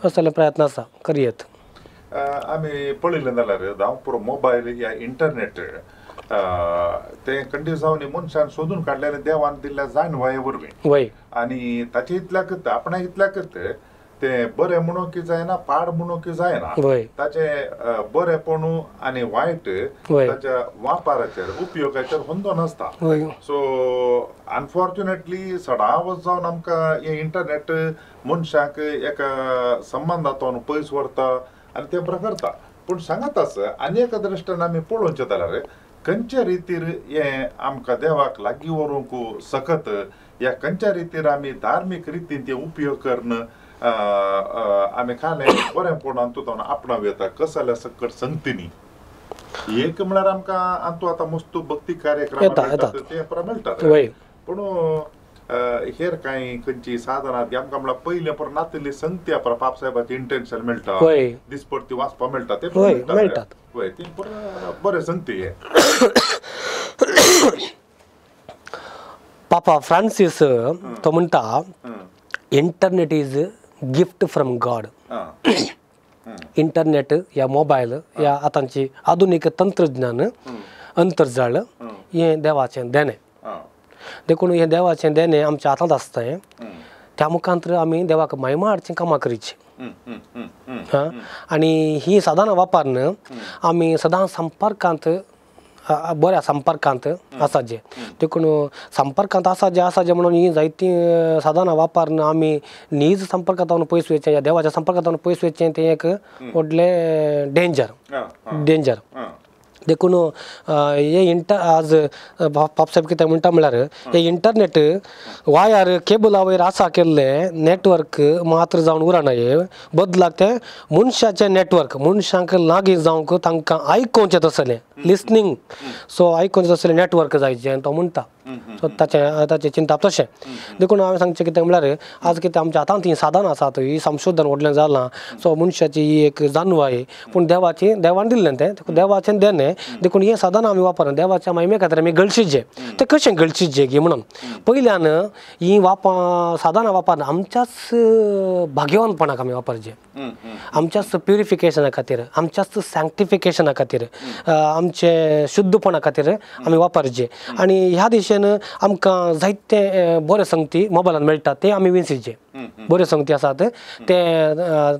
Speaker 1: असले प्रयत्न आसा करयेत.
Speaker 3: आमी पळयलें जाल्यार धांवपुरो मोबायल या इंटरनेट तें कंटिन्यू जावन मनशान सोदून काडलें देवान दिल्ल्या जाणवाये वरवीं,
Speaker 1: वय,
Speaker 3: आनी ताचे इतल्याकच आपणा इतल्याकच ते बरें म्हणूंक की जायना, पाड म्हणूंक की जायना, ताचें बरेंपण आनी वायट ताच्या वापराचेर उपयोगाचेर होंदोन आसता. सो अनफॉर्च्युनेटली सदांच जावन आमकां हें इंटरनेट मनशाक एका संबंदांत पयस व्हरता आनी तें बरें करता. पूण सांगत आसा आनी एका दृश्टीन आमी पळोवचें जाल्यार खंयच्या रितीर हें आमकां देवाक लागीं व्हरूंक शकत या खंयच्या रितीर आमी धार्मीक रितीन ते उपयोग करून आमी खालें बरेंपण हातूंत आपणाव येता कसल्या सकट संगतींनी. एक म्हळ्यार आमकां हातूंत आतां मस्त भक्ती कार्यक्रम ते मेळटात, पूण हेर कांय खंयची साधनां आमकां म्हळ्यार पयलें पर नातिल्ली संगती पाप साहेबाचें इंटेन्शन मेळटा, दिसपट्टी वाचपाक मेळटा, ते मेळटात, वय ती बरें संगती. हे
Speaker 1: पापा फ्रांसीस तो म्हणटा, internet is gift from God. Internet या मोबायल या आतांची आधुनीक तंत्रज्ञान अंतर्जाळ हें देवाचें देणें. देखून हें देवाचें देणें आमच्या हातांत आसता. त्या मुखांतर आमी देवाक महिमा हाडचीं कामां करचीं. हां, आनी ही साधनां वापरून आमी सदां संपर्कांत बऱ्या संपर्कांत आसाचे. देखून संपर्कांत आसाचे आसाचे म्हणून ही जायतीं साधनां वापरून आमी नीज संपर्कांत पयस वयचें या देवाच्या संपर्कांत पयस वयचें तें एक व्हडलें डेंजर डेंजर. देखून हे आज पापसाहेब कितें म्हणटा म्हळ्यार हे इंटरनेट वायर केबला वयर आसा केल्ले नेटवर्क मात्र जावन उरना, हे बदलाक तें मनशाचें नेटवर्क मनशांक लागीं जावंक तांकां आयकोवचें तसलें लिसनींग सो आयकोवचें तसलें नेटवर्क जायचें तो म्हणटा. सो ताचें ताचें चिंतप तशें. देखून हांवें सांगचें कितें म्हळ्यार आज कितें आमच्या हातांत हीं साधनां आसात, ही संशोधन व्हडलें जालां, सो मनशाची ही एक जाणवाय पूण देवाची देवान दिल्लें तें देवाचें देणें. देखून हें साधनां आमी वापरना देवाच्या महिमे खातीर आमी गळशिचे तें कशें गळशिचे गी म्हणून पयल्यान हीं साधनां वापरना आमच्याच भाग्यवानपणाक आमी वापरचें, आमच्याच प्युरिफिकेशना खातीर, आमच्याच सँक्टिफिकेशना खातीर, आमचे शुद्धपणा खातीर आमी वापरचें. आनी ह्या दिशेन आमकां जायते बरे संगती मोबायलान मेळटा ते आमी विंचचे. बऱ्यो संगती आसात ते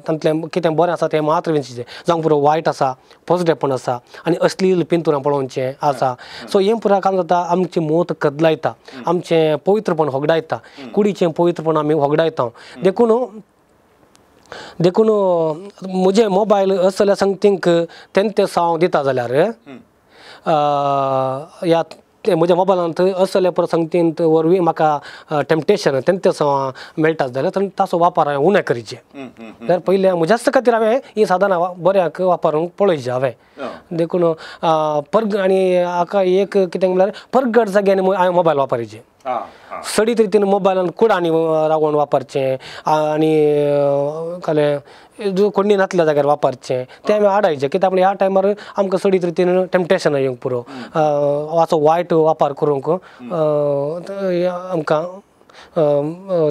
Speaker 1: तांतलें कितें बरें आसा तें मात्र विंचचें, जावंक पुरो वायट आसा पॉझिटिवपण आसा आनी अश्लील पिंतुरां पळोवचें आसा. सो हें पुरा काम जाता आमची मोत कदलायता, आमचें पवित्रपण होगडायता, कुडीचें पवित्रपण आमी होगडायता. देखून देखून म्हजें मोबायल असल्या संगतींक तेंते साव दिता जाल्यार ह्या ते म्हज्या मोबायलांत असल्या प्रसंगतींत वरवीं म्हाका टेम्पटेशन तेंते साव मेळटा जाल्यार ताचो वापर हांवें उणें करचें. जाल्यार पयलें म्हज्याच खातीर हांवें हीं साधनां बऱ्याक वापरूंक पळयचें हांवें. देखून आनी हाका एक कितें म्हळ्यार परगट जाग्यांनी हांवें मोबायल वापरचें, सडीत रितीन मोबायलान कुडांनी रावोन वापरचें आनी कळ्ळें कोणी नातल्या जाग्यार वापरचें तें आमी आडायचें. कित्याक ह्या टायमार आमकां सडीत रितीन टेम्पटेशन येवंक पुरो, हाचो वायट वापर करूंक आमकां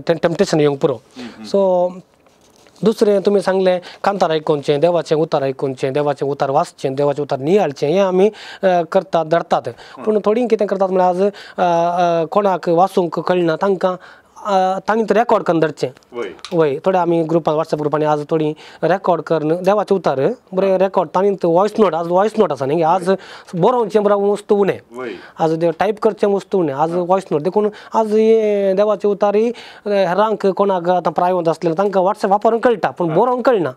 Speaker 1: तें टेम्पटेशन येवंक पुरो. सो दुसरें तुमी सांगलें कांतार आयकोवचें, देवाचें उतार आयकोवचें, देवाचें उतार वाचचें, देवाचें उतार नियाळचें, हें आमी करतात धरतात. पूण थोडीं कितें करतात म्हळ्यार आज कोणाक वाचूंक कळना तांकां तांणी रेकॉर्ड करून धरचें. वय थोडे आमी ग्रुपान वॉट्सएप ग्रुपांनी आज थोडी रेकॉर्ड करून देवाचें उतार बरें रेकॉर्ड तांणी वॉयस नोट, आज वॉयस नोट आसा न्ही, आज बरोवचें बरें वस्तू उणें, आज टायप करचें वस्तू उणें, आज वॉयस नोट. देखून आज हे देवाचे उतारी हेरांक कोणाक आतां प्रायवंत आसलें तांकां वॉट्सएप वापरूंक कळटा पूण बरोवंक कळना.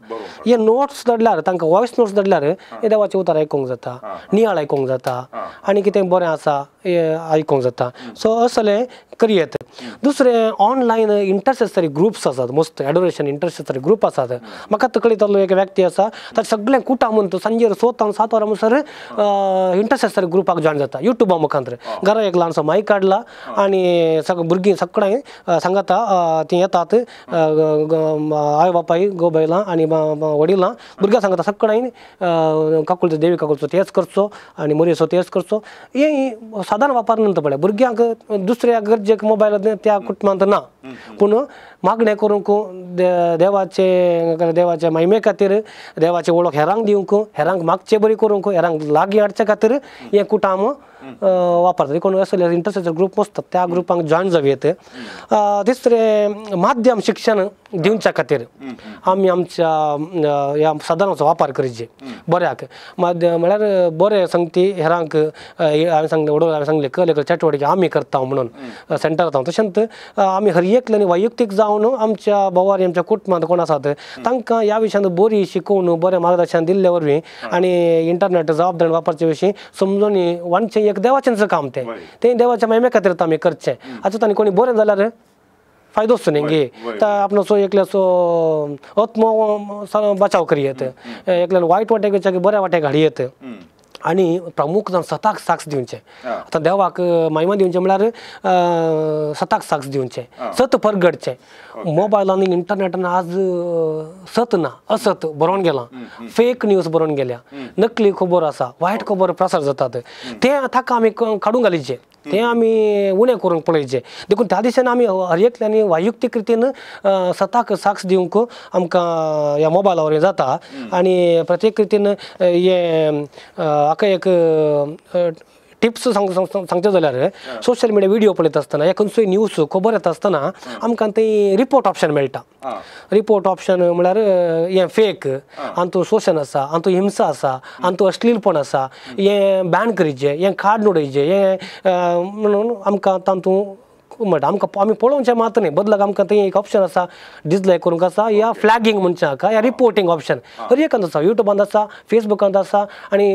Speaker 1: हे नोट्स धाडल्यार तांकां वॉयस नोट्स धाडल्यार हे देवाचे उतार आयकूंक जाता, नियाळ आयकूंक जाता आनी कितें बरें आसा हें आयकूंक जाता. सो असलें करयेत. दुसरें ऑनलायन इंटरसेसरी ग्रुप्स आसात, मस्त एडोरेशन इंटरसेसरी ग्रुप आसात. म्हाका तकलेंतलो एक व्यक्ती आसा ताचे सगळें कुटां म्हणटा सांजेर 6-7 वरां म्हणसर इंटरसेसरी ग्रुपाक जॉयन जाता युट्यूबा मुखांतर. घरा एक ल्हानसो मायक काडला आनी सगळीं भुरगीं सगळीं सांगता तीं येतात, आवय बापाय गो बायलां आनी वडिलां भुरग्यां सांगता सगळ्यांनी काकुळचो देवी काकुळचो तेच करचो आनी मोरयेचो तेच करचो. हें सादारण वापर नंतर पळय भुरग्यांक दुसऱ्या गरजेक मोबायल त्या कुटुंबांत ना, पूण मागणें करूंक देवाचे देवाचे महिमे खातीर देवाची वळख हेरांक दिवंक, हेरांक मागचे बरी करूंक, हेरांक लागीं हाडचे खातीर हें कुटाम वापरता. देखून असले इंटरसेसर ग्रूप आसतात त्या ग्रुपांक जॉयन जावं येत. तिसरें माध्यम शिक्षण दिवच्या खातीर आमी आमच्या ह्या साधनाचो वापर करचे बऱ्याक. माध्यम म्हळ्यार बरें संगती हेरांक हांवें सांगलें वडोल हांवें सांगलें कल चटवटिके आमी करता म्हणून सेंटर जाता, तशेंच आमी हर एकल्यानी वैयक्तीक जावन आमच्या भोवारी आमच्या कुटुंबांत कोण आसात तांकां ह्या विशयांत बरी शिकोवन बरें मार्गदर्शन दिल्ले वरवीं आनी इंटरनेट जबाबदारी वापरचे विशीं समजून वांटचें एक देवाचेंच काम तें तें देवाच्या महिमे खातीर आमी करचें. आतां तांणी कोणी बरें जाल्यार फायदोच न्ही गे, आपणाचो एकल्याचो आत्मो बचाव करयेत, एकल्यान वायट वाटेक वचचे बऱ्या वाटेक हाडयेत. आनी प्रमुख जावन सताक साक्ष दिवचें. आतां देवाक महिमा दिवचें म्हळ्यार सताक साक्ष दिवचें, सत परगटचें. मोबायल आनी इंटरनेटान आज सत ना, असत बरोवन गेलां, फेक न्यूज बरोवन गेल्या, नकली खबर आसा, वायट खबर प्रसार जातात, ते ताका आमी काडून घालीचें, ते आमी उणें करूंक पळयचें. देखून त्या दिसान आमी हर एकल्यांनी वैयक्तीक रितीन सताक साक्ष दिवंक आमकां ह्या मोबायला वरवीं जाता. आनी प्रत्येक रितीन हें हाका एक टिप्स सांगचें जाल्यार सोशल मिडिया व्हिडियो पळयता आसतना या खंयचोय न्यूज खबर येता आसतना आमकां थंय रिपोर्ट ऑप्शन मेळटा. रिपोर्ट ऑप्शन म्हळ्यार हें फेक, हातूंत शोशण आसा, हातूंत हिंसा आसा, हातूंत अश्लीलपण आसा, हें बॅन करीचें, हें काडून उडयचें, हें म्हणून आमकां तातूंत म्हणटा आमकां आमी पळोवचें मात न्ही, बदलाक आमकां थंय एक ऑप्शन आसा डिसलायक करूंक आसा या फ्लॅगींग म्हणचें हाका, या रिपोर्टींग ऑप्शन हर एकांत आसा, युट्यूबांत आसा, फेसबुकांत आसा. आनी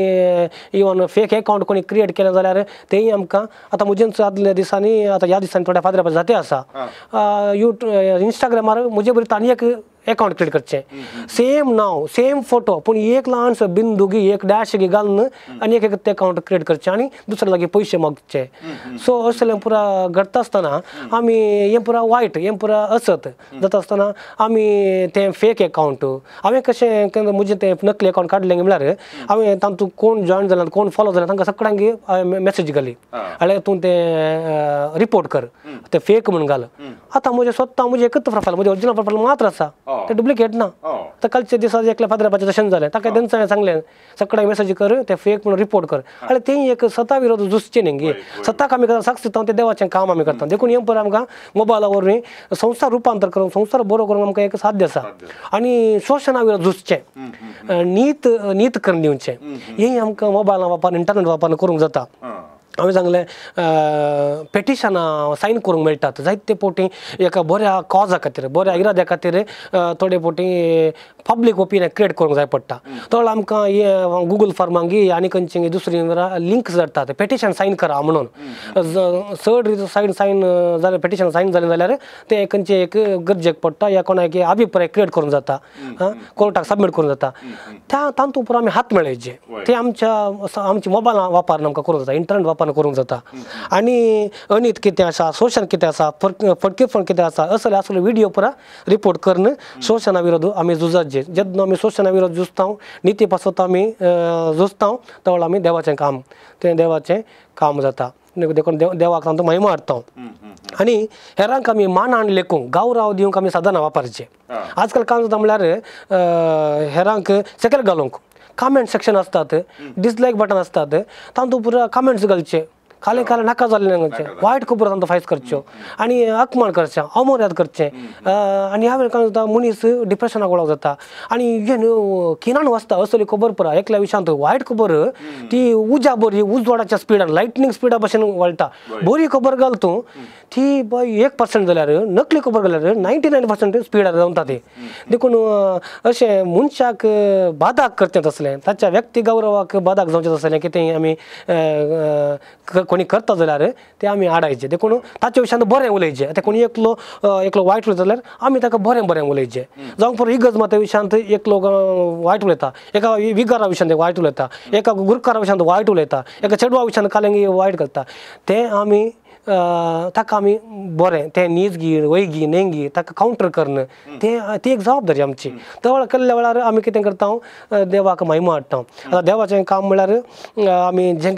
Speaker 1: इवन फेक एकावंट कोणी क्रिएट केलें जाल्यार तेंय आमकां आतां म्हजेंच आदल्या दिसांनी आतां ह्या दिसांनी थोड्या फादरा जाते आसा इंस्टाग्रामार म्हजे बरी तांणी एक एकावंट क्रिएट करचें, सेम नांव सेम फोटो पूण एक ल्हानसो बिंदू एक डॅश घालून आनी एक एक एकावंट क्रिएट करचें आनी दुसऱ्या लागीं पयशे मागचे. सो असलें पुरा घडटा आसतना आमी हें पुरा वायट, हें पुरा असत जाता आसतना आमी तें फेक एकावंट हांवें कशें म्हजें तें नकली एकावंट काडलें म्हळ्यार हांवें तातूंत कोण जॉयन जाला कोण फॉलो जाला तांकां सगळ्यांक हांवें मॅसेज घाली, जाल्यार तूं तें रिपोर्ट कर, तें फेक म्हूण घाल. आतां म्हजें स्वता म्हजें एकच प्रोफायल, म्हजें ओरिजिनल प्रोफायल मात्र आसा, ते डुप्लिकेट ना. तर कालच्या दिसा एकल्या फादरापाचें तशेंच जालें, ताका तेंच हांवें सांगलें सगळ्यांक मेसेज कर, ते फेक म्हणून रिपोर्ट कर. आनी तें एक सता विरोध झुजचें न्ही गे, सताक आमी साक्ष दिता, तें देवाचें काम आमी करता. देखून हें पळय आमकां मोबायला वरवीं संवसार रुपांतर करूंक, संवसार बरो करूंक आमकां एक साध्य आसा. आनी शोशणा विरोध झुजचें, नीत नीत करून दिवचें, हें आमकां मोबायला वापर इंटरनेट वापर करूंक जाता. हांवें सांगलें पेटिशनां सायन करूंक मेळटात जायते फावटी एका बऱ्या कॉजा खातीर, बऱ्या इराद्या खातीर थोडे फावटी पब्लीक ओपिनियन क्रिएट करूंक जाय पडटा. तो आमकां हे गुगल फॉर्मांक आनी खंयची दुसरी लिंक्स धाडटात, पेटिशन सायन करा म्हणून. चड सायन सायन जाल्यार पेटिशन सायन जालें जाल्यार तें खंयचें एक गरजेक पडटा या कोणाक अभिप्राय क्रिएट करूंक जाता, कोर्टाक सबमीट करूंक जाता. त्या तातूंत पुरो आमी हात मेळयचे, ते आमच्या आमच्या मोबायला वापरून आमकां करूंक जाता, इंटरनेट वापरून करूंक जाता. आनी अनीत कितें आसा, शोशण कितें आसा, फटकेपण कितें आसा, असले असले व्हिडियो पुरा रिपोर्ट करून शोशणा विरोध आमी झुजाचे. जेन्ना आमी शोशणा विरोध झुजता, निती पासत आमी झुजता, तेवळ आमी देवाचें काम, तें देवाचें काम जाता. देखून देवाक तांचो महिमा हाडटा. आनी हेरांक आमी मानान लेखूंक, गौरव दिवंक आमी साधनां वापरचें. आजकाल काम जाता म्हळ्यार हेरांक सकयल घालूंक कमेंट सेक्शन आसतात, डिसलायक बटन आसतात, तातूंत पुरा कमेंट्स घालचे, खालें खालें नाका जाल्लें घालचें, वायट खबर तांचो फायस करच्यो आनी अपमान करचें, अमर्याद करचें. आनी ह्या वेळार काय जाता मनीस डिप्रेशनाक वळख जाता आनी हें किनान वाचता असली खबर पुरा एकल्या विशयांत वायट खबर ती उज्या बरी उजवाडाच्या स्पिडान लायटनींग स्पिडा भशेन वळटा. बरी खबर घाल तूं ती 1% जाल्यार नकली खबर घाल्यार 99% स्पिडार जावता ती. देखून अशें मनशाक बादाक करचें तसलें, ताच्या व्यक्ती गौरवाक बादाक जावचें तसलें कितें आमी कोणी करता जाल्यार ते आमी आडायचें. देखून ताच्या विशयांत बरें उलयचें. आतां कोणी एकलो एकलो वायट उलयता जाल्यार आमी ताका बरें बरें उलयचें. जावं पुरो इगर्ज माता विशयांत एकलो वायट उलयता, एका विगारा विशयांत वायट उलयता, एका गुरकारा विशयांत वायट उलयता, एका चेडवा विशयांत कालेंगी वायट करता, तें आमी ताका आमी बरें तें नीजगी वैगी नेंगी ताका कावंटर करणं तें ती एक जबाबदारी आमची. त्या वेळार केल्ल्या वेळार आमी कितें करता, देवाक महिमा हाडटा. आतां देवाचें काम म्हळ्यार आमी जें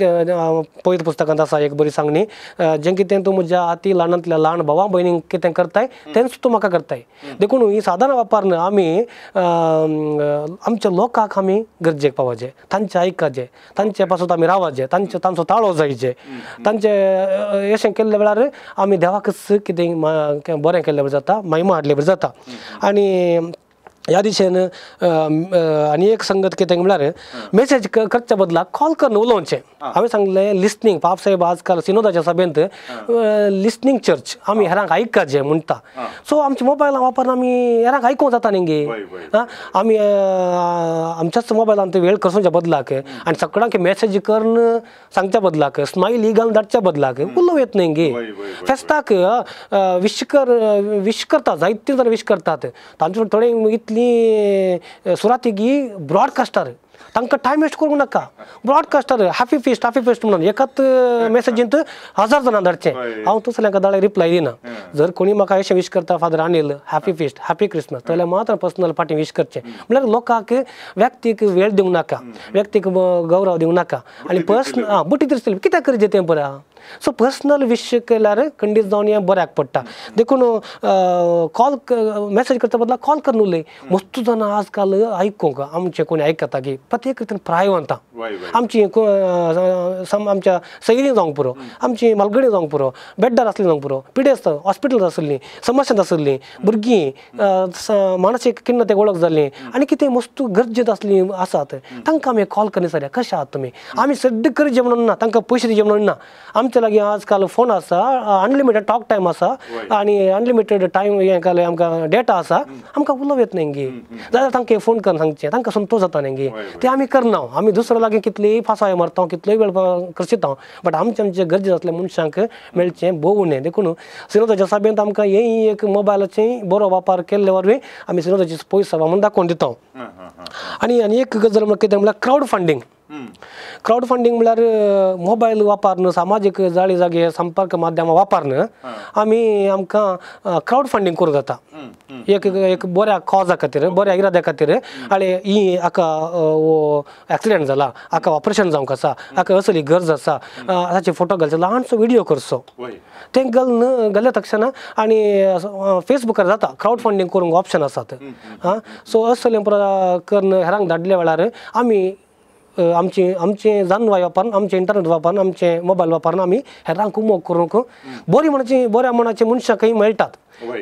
Speaker 1: पवित्र पुस्तकांत आसा एक बरी सांगणी, जें कितें तूं म्हज्या आती ल्हानांतल्या ल्हान भावा भयणींक कितें करताय तेंच तूं म्हाका करताय. देखून ही साधनां वापरून आमी आमच्या लोकांक आमी गरजेक पावचे, तांचें आयकाचें, तांचे पासून आमी रावाचें, तांचे तांचो ताळो जायचे, तांचे अशें केल्ल्या वेळार आमी देवाकच कितें बरें केल्ले जाता, महिमा हाडले बरें जाता. आनी ह्या दिशेन आनी एक संगत कितें म्हळ्यार मेसेज करच्या बदलाक कॉल करून उलोवचें. हांवें सांगलें लिसनींग, पाप साहेब आजकाल सिनोदाच्या सभेंत लिसनींग चर्च आमी हेरांक आयकाचें म्हणटा. सो आमच्या मोबायला वापरून आमी हेरांक आयकूंक जाता न्ही गे. आमी आमच्याच मोबायलान वेळ करच्या बदलाक आनी सगळ्यांक मेसेज करून सांगच्या बदलाक स्मायली घालून धाडच्या बदलाक उलोवं येत न्ही गे. फेस्ताक विश कर विश करता, जायते जाण विश करतात, तांचे थोडे इतली सुराती की ब्रॉडकास्टर तांकां टायम वेस्ट करूंक नाका. Broadcaster happy feast happy feast म्हणून एकाच मेसेजींत 1000 जाणां धाडचें, हांव तसल्यांक धाडल्यार रिप्लाय दिना. जर कोणी म्हाका अशें विश करता father Anil happy feast happy Christmas जाल्यार मात्र पर्सनल फाटीं विश करचें. म्हणल्यार लोकांक व्यक्तीक वेळ दिवंक नाका, व्यक्तीक गौरव दिवंक नाका आनी पर्सनल आं बुटी दिसतली कित्याक करचें तें बरें. सो पर्सनल विश केल्यार खंडीत जावन हें बऱ्याक पडटा. देखून कॉल मॅसेज करता बदला कॉल करून उलय. मस्त जाणां आज काल आयकूंक आमचें कोणी आयकता की प्रत्येक रितीन प्रायवंता आमची आमच्या सैरी जावंक पुरो, आमची मालगडी जावंक पुरो, बेड्डार आसली जावंक पुरो, पिडेस्त हॉस्पिटल आसली, समस्यांत आसली, भुरगीं मानसीक किन्नतेक वळख जाल्ली आनी कितें मस्त गरजेंत आसली आसात तांकां आमी कॉल करून विचारया कशें आहात तुमी. आमी सद्दां करचें म्हणून ना, तांकां पयशे दिवचे म्हणून ना. आमच्या लागीं आजकाल फोन आसा, अनलिमिटेड टॉक टायम आसा आनी अनलिमिटेड टायम हें घालें आमकां डेटा आसा, आमकां उलोवं येत न्ही गे जाल्यार तांकां फोन करून सांगचें, तांकां संतोश जाता न्ही गे. तें आमी करना. आमी दुसऱ्या लागीं कितलीय फासाय मारता, कितलोय वेळ करशिता, बट आमचे आमचे गरजे आसल्या मनशांक मेळचें भोव उणें. देखून सिनोदाच्या सभेंत आमकां हें एक मोबायलाचें बरो वापर केल्ले वरवीं आमी सिनोदाची पयस सभा म्हूण दाखोवन दिता. आनी आनी एक गजाल म्हळ्यार कितें म्हळ्यार क्रावड फंडींग. क्रावड फंडींग म्हळ्यार मोबायल वापरून सामाजीक जाळी जागे संपर्क माध्यमां वापरून आमी आमकां क्रावड फंडींग करूं जाता. एक एक बऱ्या कॉजा खातीर, बऱ्या इराद्या खातीर. आनी ही हाका एक्सिडेंट जाला, हाका ऑपरेशन जावंक आसा, हाका असली गरज आसा, ताचे फोटो घालचे, ल्हानसो व्हिडियो करचो, तें घालून घाले तक्षणा आनी फेसबुकार जाता क्रावड फंडींग करूंक ऑप्शन आसात. आं सो असलें करून हेरांक धाडल्या वेळार आमी आमची आमचें जानवाय वापरून, आमचें इंटरनेट वापरून, आमचें मोबायल वापरून आमी हेरांक उमोग करूंक बरी म्हणची बऱ्या मनाची मनशां खंय मेळटात,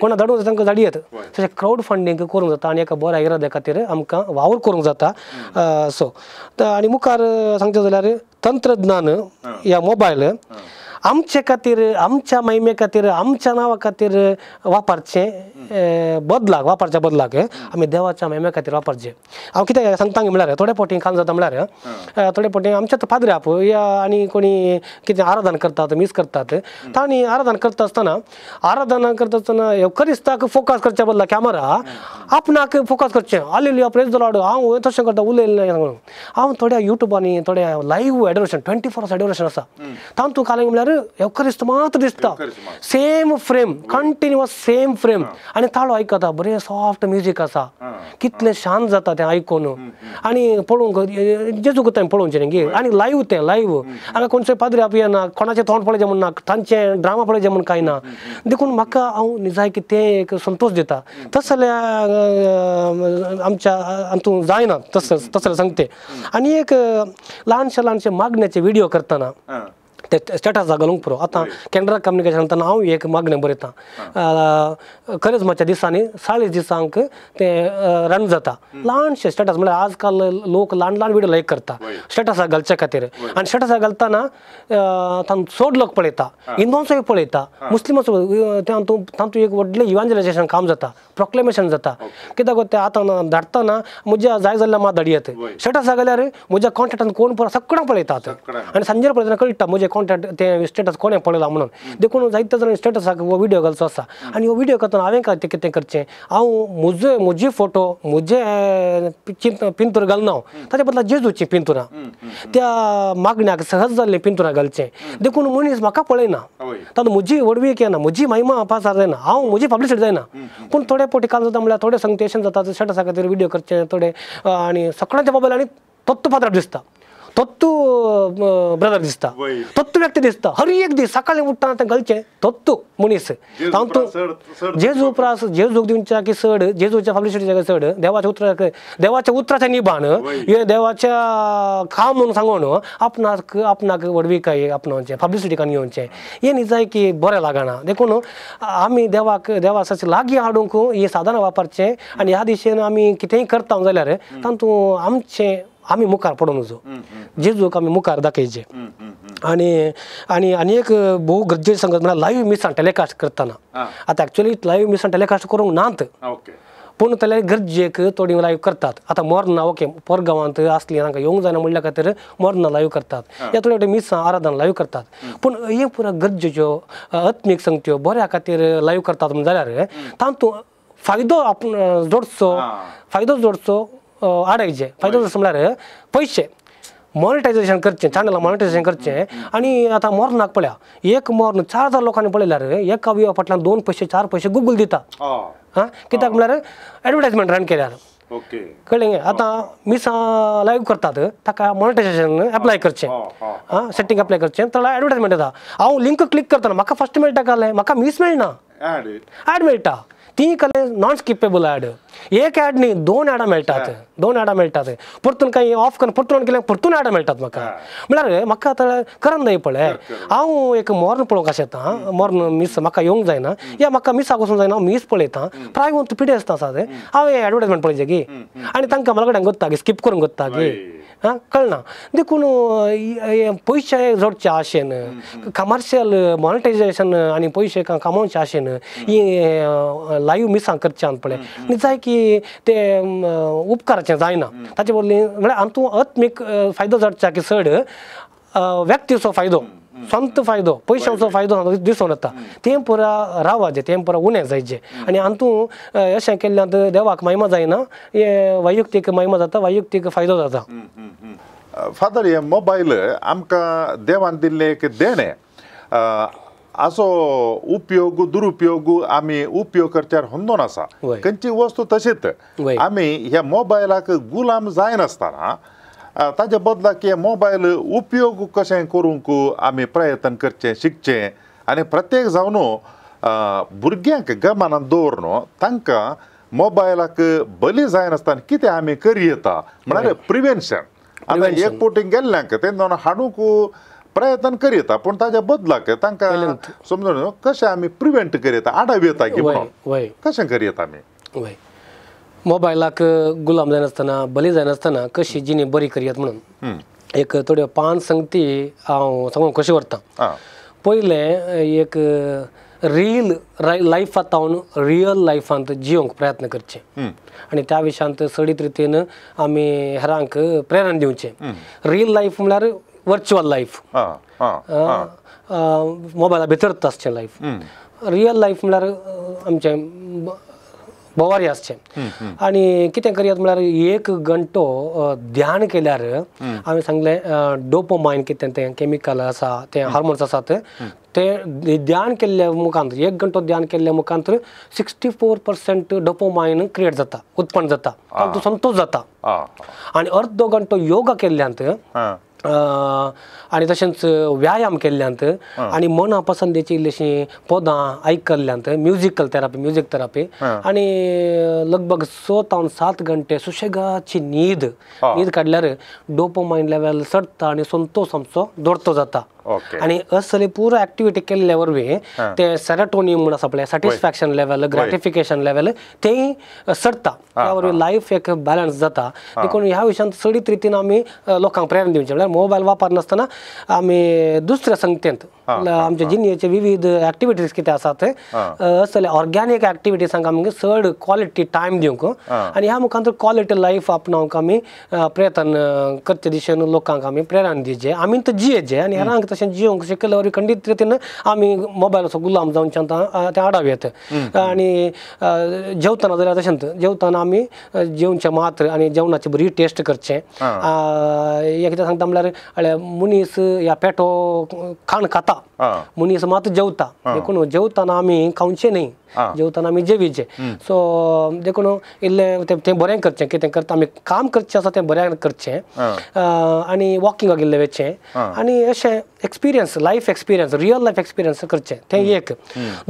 Speaker 1: कोणा धाडून तांकां धाडयेत. तशें क्रावड फंडींग करूंक जाता आनी एका बऱ्या इराद्या खातीर आमकां वावर करूंक जाता. सो आनी मुखार सांगचें जाल्यार तंत्रज्ञान ह्या मोबायल आमचे खातीर, आमच्या महिमे खातीर, आमच्या नांवा खातीर वापरचें बदलाक, वापरच्या बदलाक आमी देवाच्या महिमे खातीर वापरचें. हांव कितें सांगता म्हळ्यार थोडे फावटी काम जाता म्हळ्यार थोडे फावटी आमच्या पाद्री आप या आनी कोणी कितें आराधन करतात, मीस करतात, तांणी आराधन करता आसतना आराधना करता आसतना एवकरिस्ताक फोकस करच्या बदला कॅमरा आपणाक फोकस करचें. हालेलुया प्रेज the Lord हांव तशें करता उलयलें म्हणून. हांव थोड्या युट्यूबांनी थोड्या लायव्ह एडोरेशन 24 hours adoration आसा तातूंत कालें म्हळ्यार एवकरिस्त मात्र दिसता, same frame continuous same frame आनी ताळो आयकता, बरें सॉफ्ट म्युजीक आसा, कितलें शांत जाता तें आयकून आनी पळोवंक जेजूक तें पळोवचें न्ही. आनी लायव्ह तें लायव्ह हांगा कोणचो पाद्री आप येना, कोणाचें तोंड पळयचें म्हूण ना, तांचें ड्रामा पळयचें म्हूण कांय ना. देखून म्हाका हांव निजायकी तें एक संतोश दिता. तशें जाल्यार आमच्या हातूंत जायना तसं तसं सांगते. आनी एक ल्हानशे ल्हानशे मागण्याचे व्हिडियो करतना ते स्टेटस घालूंक पुरो. आतां केंद्रा कम्युनिकेशन म्हणटाना हांव एक मागणें बरयतां, करिज्माच्या दिसांनी 40 दिसांक तें रन जाता. ल्हानशें स्टेटस म्हळ्यार आज काल लोक ल्हान ल्हान व्हिडियो लायक करता स्टेटसाक घालच्या खातीर. आनी स्टेटसाक घालतना तांकां चड लोक पळयता, हिंदूंचोय पळयता, मुस्लिमांचो. तातूंत एक व्हडलें इव्हांजलायझेशन काम जाता, प्रोक्लेमेशन जाता. कित्याक तें आतां धाडटना म्हज्या जाय जाल्यार मात धाडयेत स्टेटसाक घाल्यार म्हज्या कॉन्टेक्टान कोण पळय सगळ्यांक पळयतात आनी सांजेर पळयतना कळटा म्हजें कॉन्टेक्ट तें स्टेटस कोणें पळयलां म्हणून. देखून जायते जाणांनी स्टेटसाक हो व्हिडियो घालचो आसा. आनी हो व्हिडियो करतना हांवें काय कितें करचें, हांव म्हजे म्हजी फोटो म्हजे पिंतूर घालना, ताच्या बदला जेजूची पिंतुरां त्या मागण्याक सहज जाल्लीं पिंतुरां घालचें. देखून मनीस म्हाका पळयना, तातूंत म्हजी व्हडवीक येना, म्हजी महिमा पासार जायना, हांव म्हजी पब्लिसिटी जायना. पूण थोडे फावटी काम जाता म्हळ्यार थोडे संगतेशन जाता स्टेटसा खातीर व्हिडियो करचे थोडे आनी सगळ्यांच्या मोबायल आनी तत्व पात्रार दिसता, तत्तू ब्रदर दिसता, तत्तू व्यक्ती दिसता. हर एक दीस सकाळी उठ्ठा तें घालचें तत्तू मनीस तातूंत जेजू प्रास जेजूक दिवच्या की चड जेजूच्या पब्लिसिटीच्या चड देवाच्या उतराक देवाच्या उतराच्या निभान हे देवाच्या काम म्हणून सांगून आपणाक आपणाक व्हडविकाय आपणावचें, पब्लिसिटी काडून घेवचें, हें निजाय की बरें लागना. देखून आमी देवाक देवाचे लागीं हाडूंक ही साधनां वापरचें आनी ह्या दिशेन आमी कितेंय करता जाल्यार तातूंत आमचें आमी मुखार पडून वचूं, जेजूक आमी मुखार दाखयचें. आनी आनी आनी एक भोव गरजेचें सांगत म्हळ्यार लायव्ह मिसान टेलिकास्ट करतना. आतां एक्चुअली लायव्ह मिसान टेलिकास्ट करूंक नात, पूण जाल्यार गरजेक थोडी लायव्ह करतात. आतां मोर्ना ओके पोरगांवांत आसली तांकां येवंक जायना म्हणल्या खातीर मोर्ना लायव्ह करतात, या थोडे थोडे मिसां आराधना लायव्ह करतात. पूण हे पुरा गरजेच्यो आत्मीक संगत्यो बऱ्या खातीर लायव्ह करतात म्हण जाल्यार तातूंत फायदो आपण जोडचो, फायदो जोडचो आडायचे फायदो जसो म्हळ्यार पयशे मॉनिटायझेशन करचें चॅनल मॉनिटायझेशन करचें आनी आतां मोर्नाक पळया एक मोर्न 4000 लोकांनी पळयल्यार एका व्यूवा फाटल्यान 2 पयशे 4 पयशे गुगल दिता आं कित्याक म्हळ्यार एडवर्टायजमेंट रन केल्यार कळ्ळें आतां मिसां लायव्ह करतात ताका मॉनिटायझेशन एप्लाय करचें आं सेटींग एप्लाय करचें तर एडवर्टायजमेंट येता हांव लिंक क्लिक करतना म्हाका फस्ट मेळटा कालें म्हाका मीस मेळना एड मेळटा ती कले नॉन स्किपेबल एड एक एड न्ही 2 एडां मेळटात 2 एडां मेळटात परतून कांय ऑफ करून परतून केल्यार परतून एडां मेळटात म्हाका म्हळ्यार म्हाका आतां करन जाय पळय हांव एक मोर्न पळोवंक आशेता मोर्न मीस म्हाका येवंक जायना या म्हाका मिसाक वचूंक जायना हांव मीस पळयता प्रायवंत पिडेस्त आसा ते हांवें एडवर्टायजमेंट पळयचें की आनी तांकां म्हाका कडेन गोत्ता की स्कीप करूंक गोत्ता की आं कळना देखून पयशे जोडचे आशेन कमर्शियल मॉनिटायझेशन आनी पयशे कमोवचे आशेन ही लायव्ह मिसां करचें पळय न्ही जाय की ते उपकाराचें जायना ताचे बदली म्हळ्यार आमतूं आत्मीक फायदो जावच्या की चड व्यक्तीचो फायदो संत फायदो पयशांचो फायदो दिसून येता तें पुरा रावाचें तें पुरा उणें जायचें आनी हातूं अशें केल्ल्यान देवाक महिमा जायना हे वैयक्तीक महिमा जाता वैयक्तीक फायदो जाता.
Speaker 3: फादर हे मोबायल आमकां देवान दिल्लें एक देणें असो उपयोग दुरुपयोग आमी उपयोग करच्यार होंदोन आसा खंयची वस्तू तशीच आमी ह्या मोबायलाक गुलाम जायनासतना ताजे बदलाक हे मोबायल उपयोग कशें करूंक आमी प्रयत्न करचें शिकचें आनी प्रत्येक जावन भुरग्यांक गमनान दवरून तांकां मोबायलाक बली जायनासतना कितें आमी करयेता म्हळ्यार प्रिवेन्शन. आतां एक पोटींग गेल्ल्यांक तें हाडूंक प्रयत्न करयता पूण ताज्या बदलाक तांकां समजून कशें आमी प्रिवेंट करयता आडाव येता की म्हणून कशें करयता आमी
Speaker 1: वय मोबायलाक गुलाम जायनासतना बली जायनासतना कशी जिणी बरी करयात म्हणून एक थोड्यो 5 संगती हांव सांगूंक कशें व्हरता. पयलें एक रील लायफांत रियल लायफांत जियोंक प्रयत्न करचे आनी त्या विशयांत चडीत रितीन आमी हेरांक प्रेरणा दिवचें. रील लायफ म्हळ्यार वर्च्युअल लायफ मोबायला भितर आसचें लायफ. रियल लायफ म्हळ्यार आमचें भोवारी आसचें. आनी कितें करयात म्हळ्यार 1 घंटो ध्यान केल्यार हांवें सांगलें डोपोमायन कितें तें केमिकल आसा तें हार्मोन्स आसात ते ध्यान केल्ल्या मुखांत 1 घंटो ध्यान केल्ल्या मुखांत 64% डोपोमायन क्रिएट जाता उत्पन्न जाता तातूंत संतोश जाता. आनी अर्दो घंटो योगा केल्ल्यांत आनी तशेंच व्यायाम केल्ल्यांत आनी मना पसंदेची इल्लीशी पदां आयकल्ल्यांत म्युजिकल थेरपी म्युजीक थेरपी आनी लगभग 6 ते 7 घंटे सुशेगाची न्हीद न्हीद काडल्यार डोपोमायन लेवल चडटा आनी संतोश आमचो दोडतो जाता. आनी असले पुरो एक्टिविटी केल्ल्या वरवीं ते सेरोटोनिन म्हूण आसा पळय सॅटिस्फॅक्शन लेवल ग्रॅटिफिकेशन लेवल तेंय चडटा त्या वरवीं लायफ एक बॅलन्स जाता. देखून ह्या विशयांत चडीत रितीन आमी लोकांक प्रेरणा दिवचें म्हळ्यार मोबायल वापरनासतना आमी दुसऱ्या संगतेंत आमच्या जिणेचे विविध एक्टिविटीज कितें आसात असले ऑर्गॅनीक एक्टिविटीजांक आमी चड क्वॉलिटी टायम दिवंक आनी ह्या मुखार क्वॉलिटी लायफ आपणावंक आमी प्रयत्न करचे दिशेन लोकांक आमी प्रेरणा दिवचें आमी तर जियेचें आनी हेरांक तशें जियोंक शिकयल्ले वरवीं खंडीत रितीन आमी मोबायलाचो गुलाम जावच्यान तें आडाव येता. आनी जेवतना जाल्यार तशेंच जेवतना आमी जेवचें मात्र आनी जेवणाची बरी टेस्ट करचें. हें कितें सांगता म्हळ्यार मनीस ह्या पेटो खाण खाता मनीस मात जेवता देखून जेवतना आमी खावचें न्ही जेवतना आमी जेवीचें. सो देखून इल्लें तें बरें करचें कितें करता आमी काम करचें आसा तें बरें करचें आनी वॉकिंगाक इल्लें वचचें आनी अशें experience life experience real life experience करचें तें एक.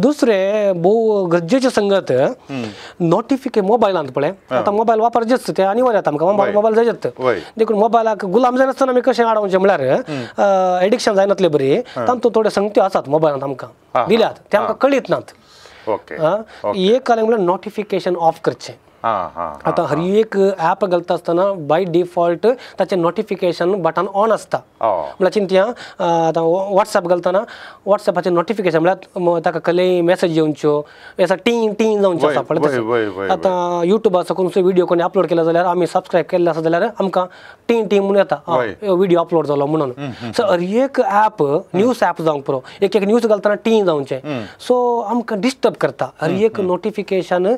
Speaker 1: दुसरें भोव गरजेचें संगत नोटिफिके मोबायलांत पळय आतां मोबायल वापरचेच तें अनिवार्य आतां आमकां मोबायल जायच देखून मोबायलाक गुलाम जायनासतना आमी कशें आडावचें म्हळ्यार एडिक्शन जायनातलें बरी तातूंत थोड्यो संगत्यो आसात मोबायलांत आमकां दिल्यात ते आमकां कळीत नात. एक कालें म्हळ्यार नोटिफिकेशन ऑफ करचें. आतां हर एक ॲप घालता आसतना बाय डिफॉल्ट ताचें नोटिफिकेशन बटन ऑन आसता म्हळ्यार चिंतया आतां वॉट्सएप घालतना वॉट्सएपाचें नोटिफिकेशन म्हळ्यार ताका कसलेय मॅसेज येवच्यो अशें टींग टींग जावचें आसा पळय तशें. आतां युट्यूबाचो खंयचो व्हिडियो कोणी अपलोड केला जाल्यार आमी सबस्क्रायब केल्ले आसा जाल्यार आमकां टींग टींग म्हणून येता व्हिडियो अपलोड जालो म्हणून. सो हर एक ॲप न्यूज ॲप जावंक पुरो एक एक न्यूज घालतना टींग जावचें सो आमकां डिस्टर्ब करता हर एक नोटिफिकेशन.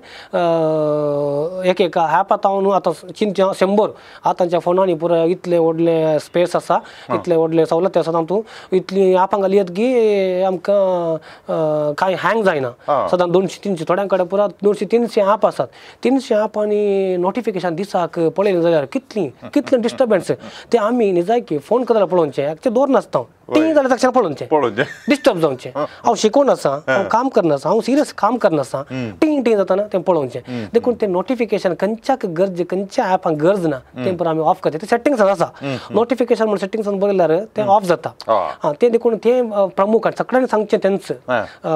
Speaker 1: एक एक ॲप आतां आतां चिंतया 100 आतांच्या फोनांनी पुरो इतले व्हडले स्पेस आसा इतले व्हडले सवलती आसा तातूंत इतली ॲपां घालयत की आमकां कांय हँग जायना सदां 200-300 थोड्यां कडेन पुरा 200-300 ॲप आसात 300 ॲप आनी नोटिफिकेशन दिसाक पळयलें जाल्यार कितली कितलें डिस्टर्बन्स ते आमी निजायकी फोन करता पळोवचें ते दवरनासता ती जाल्यार तक्षण पळोवचें डिस्टर्ब जावचें हांव शिकोवन आसा हांव काम करनासा हांव सिरियस काम करनासा टींग टींग जाताना तें पळोवचें देखून तें नोटिफिकेशन खंयच्याक गरज खंयच्या ॲपांक गरज ना तें पुरो आमी ऑफ करचें तें सेटिंग्सान आसा नोटिफिकेशन म्हण सेटिंग्सान बरयल्यार तें ऑफ जाता आं तें देखून तें प्रमुख आनी सगळ्यांनी सांगचें तेंच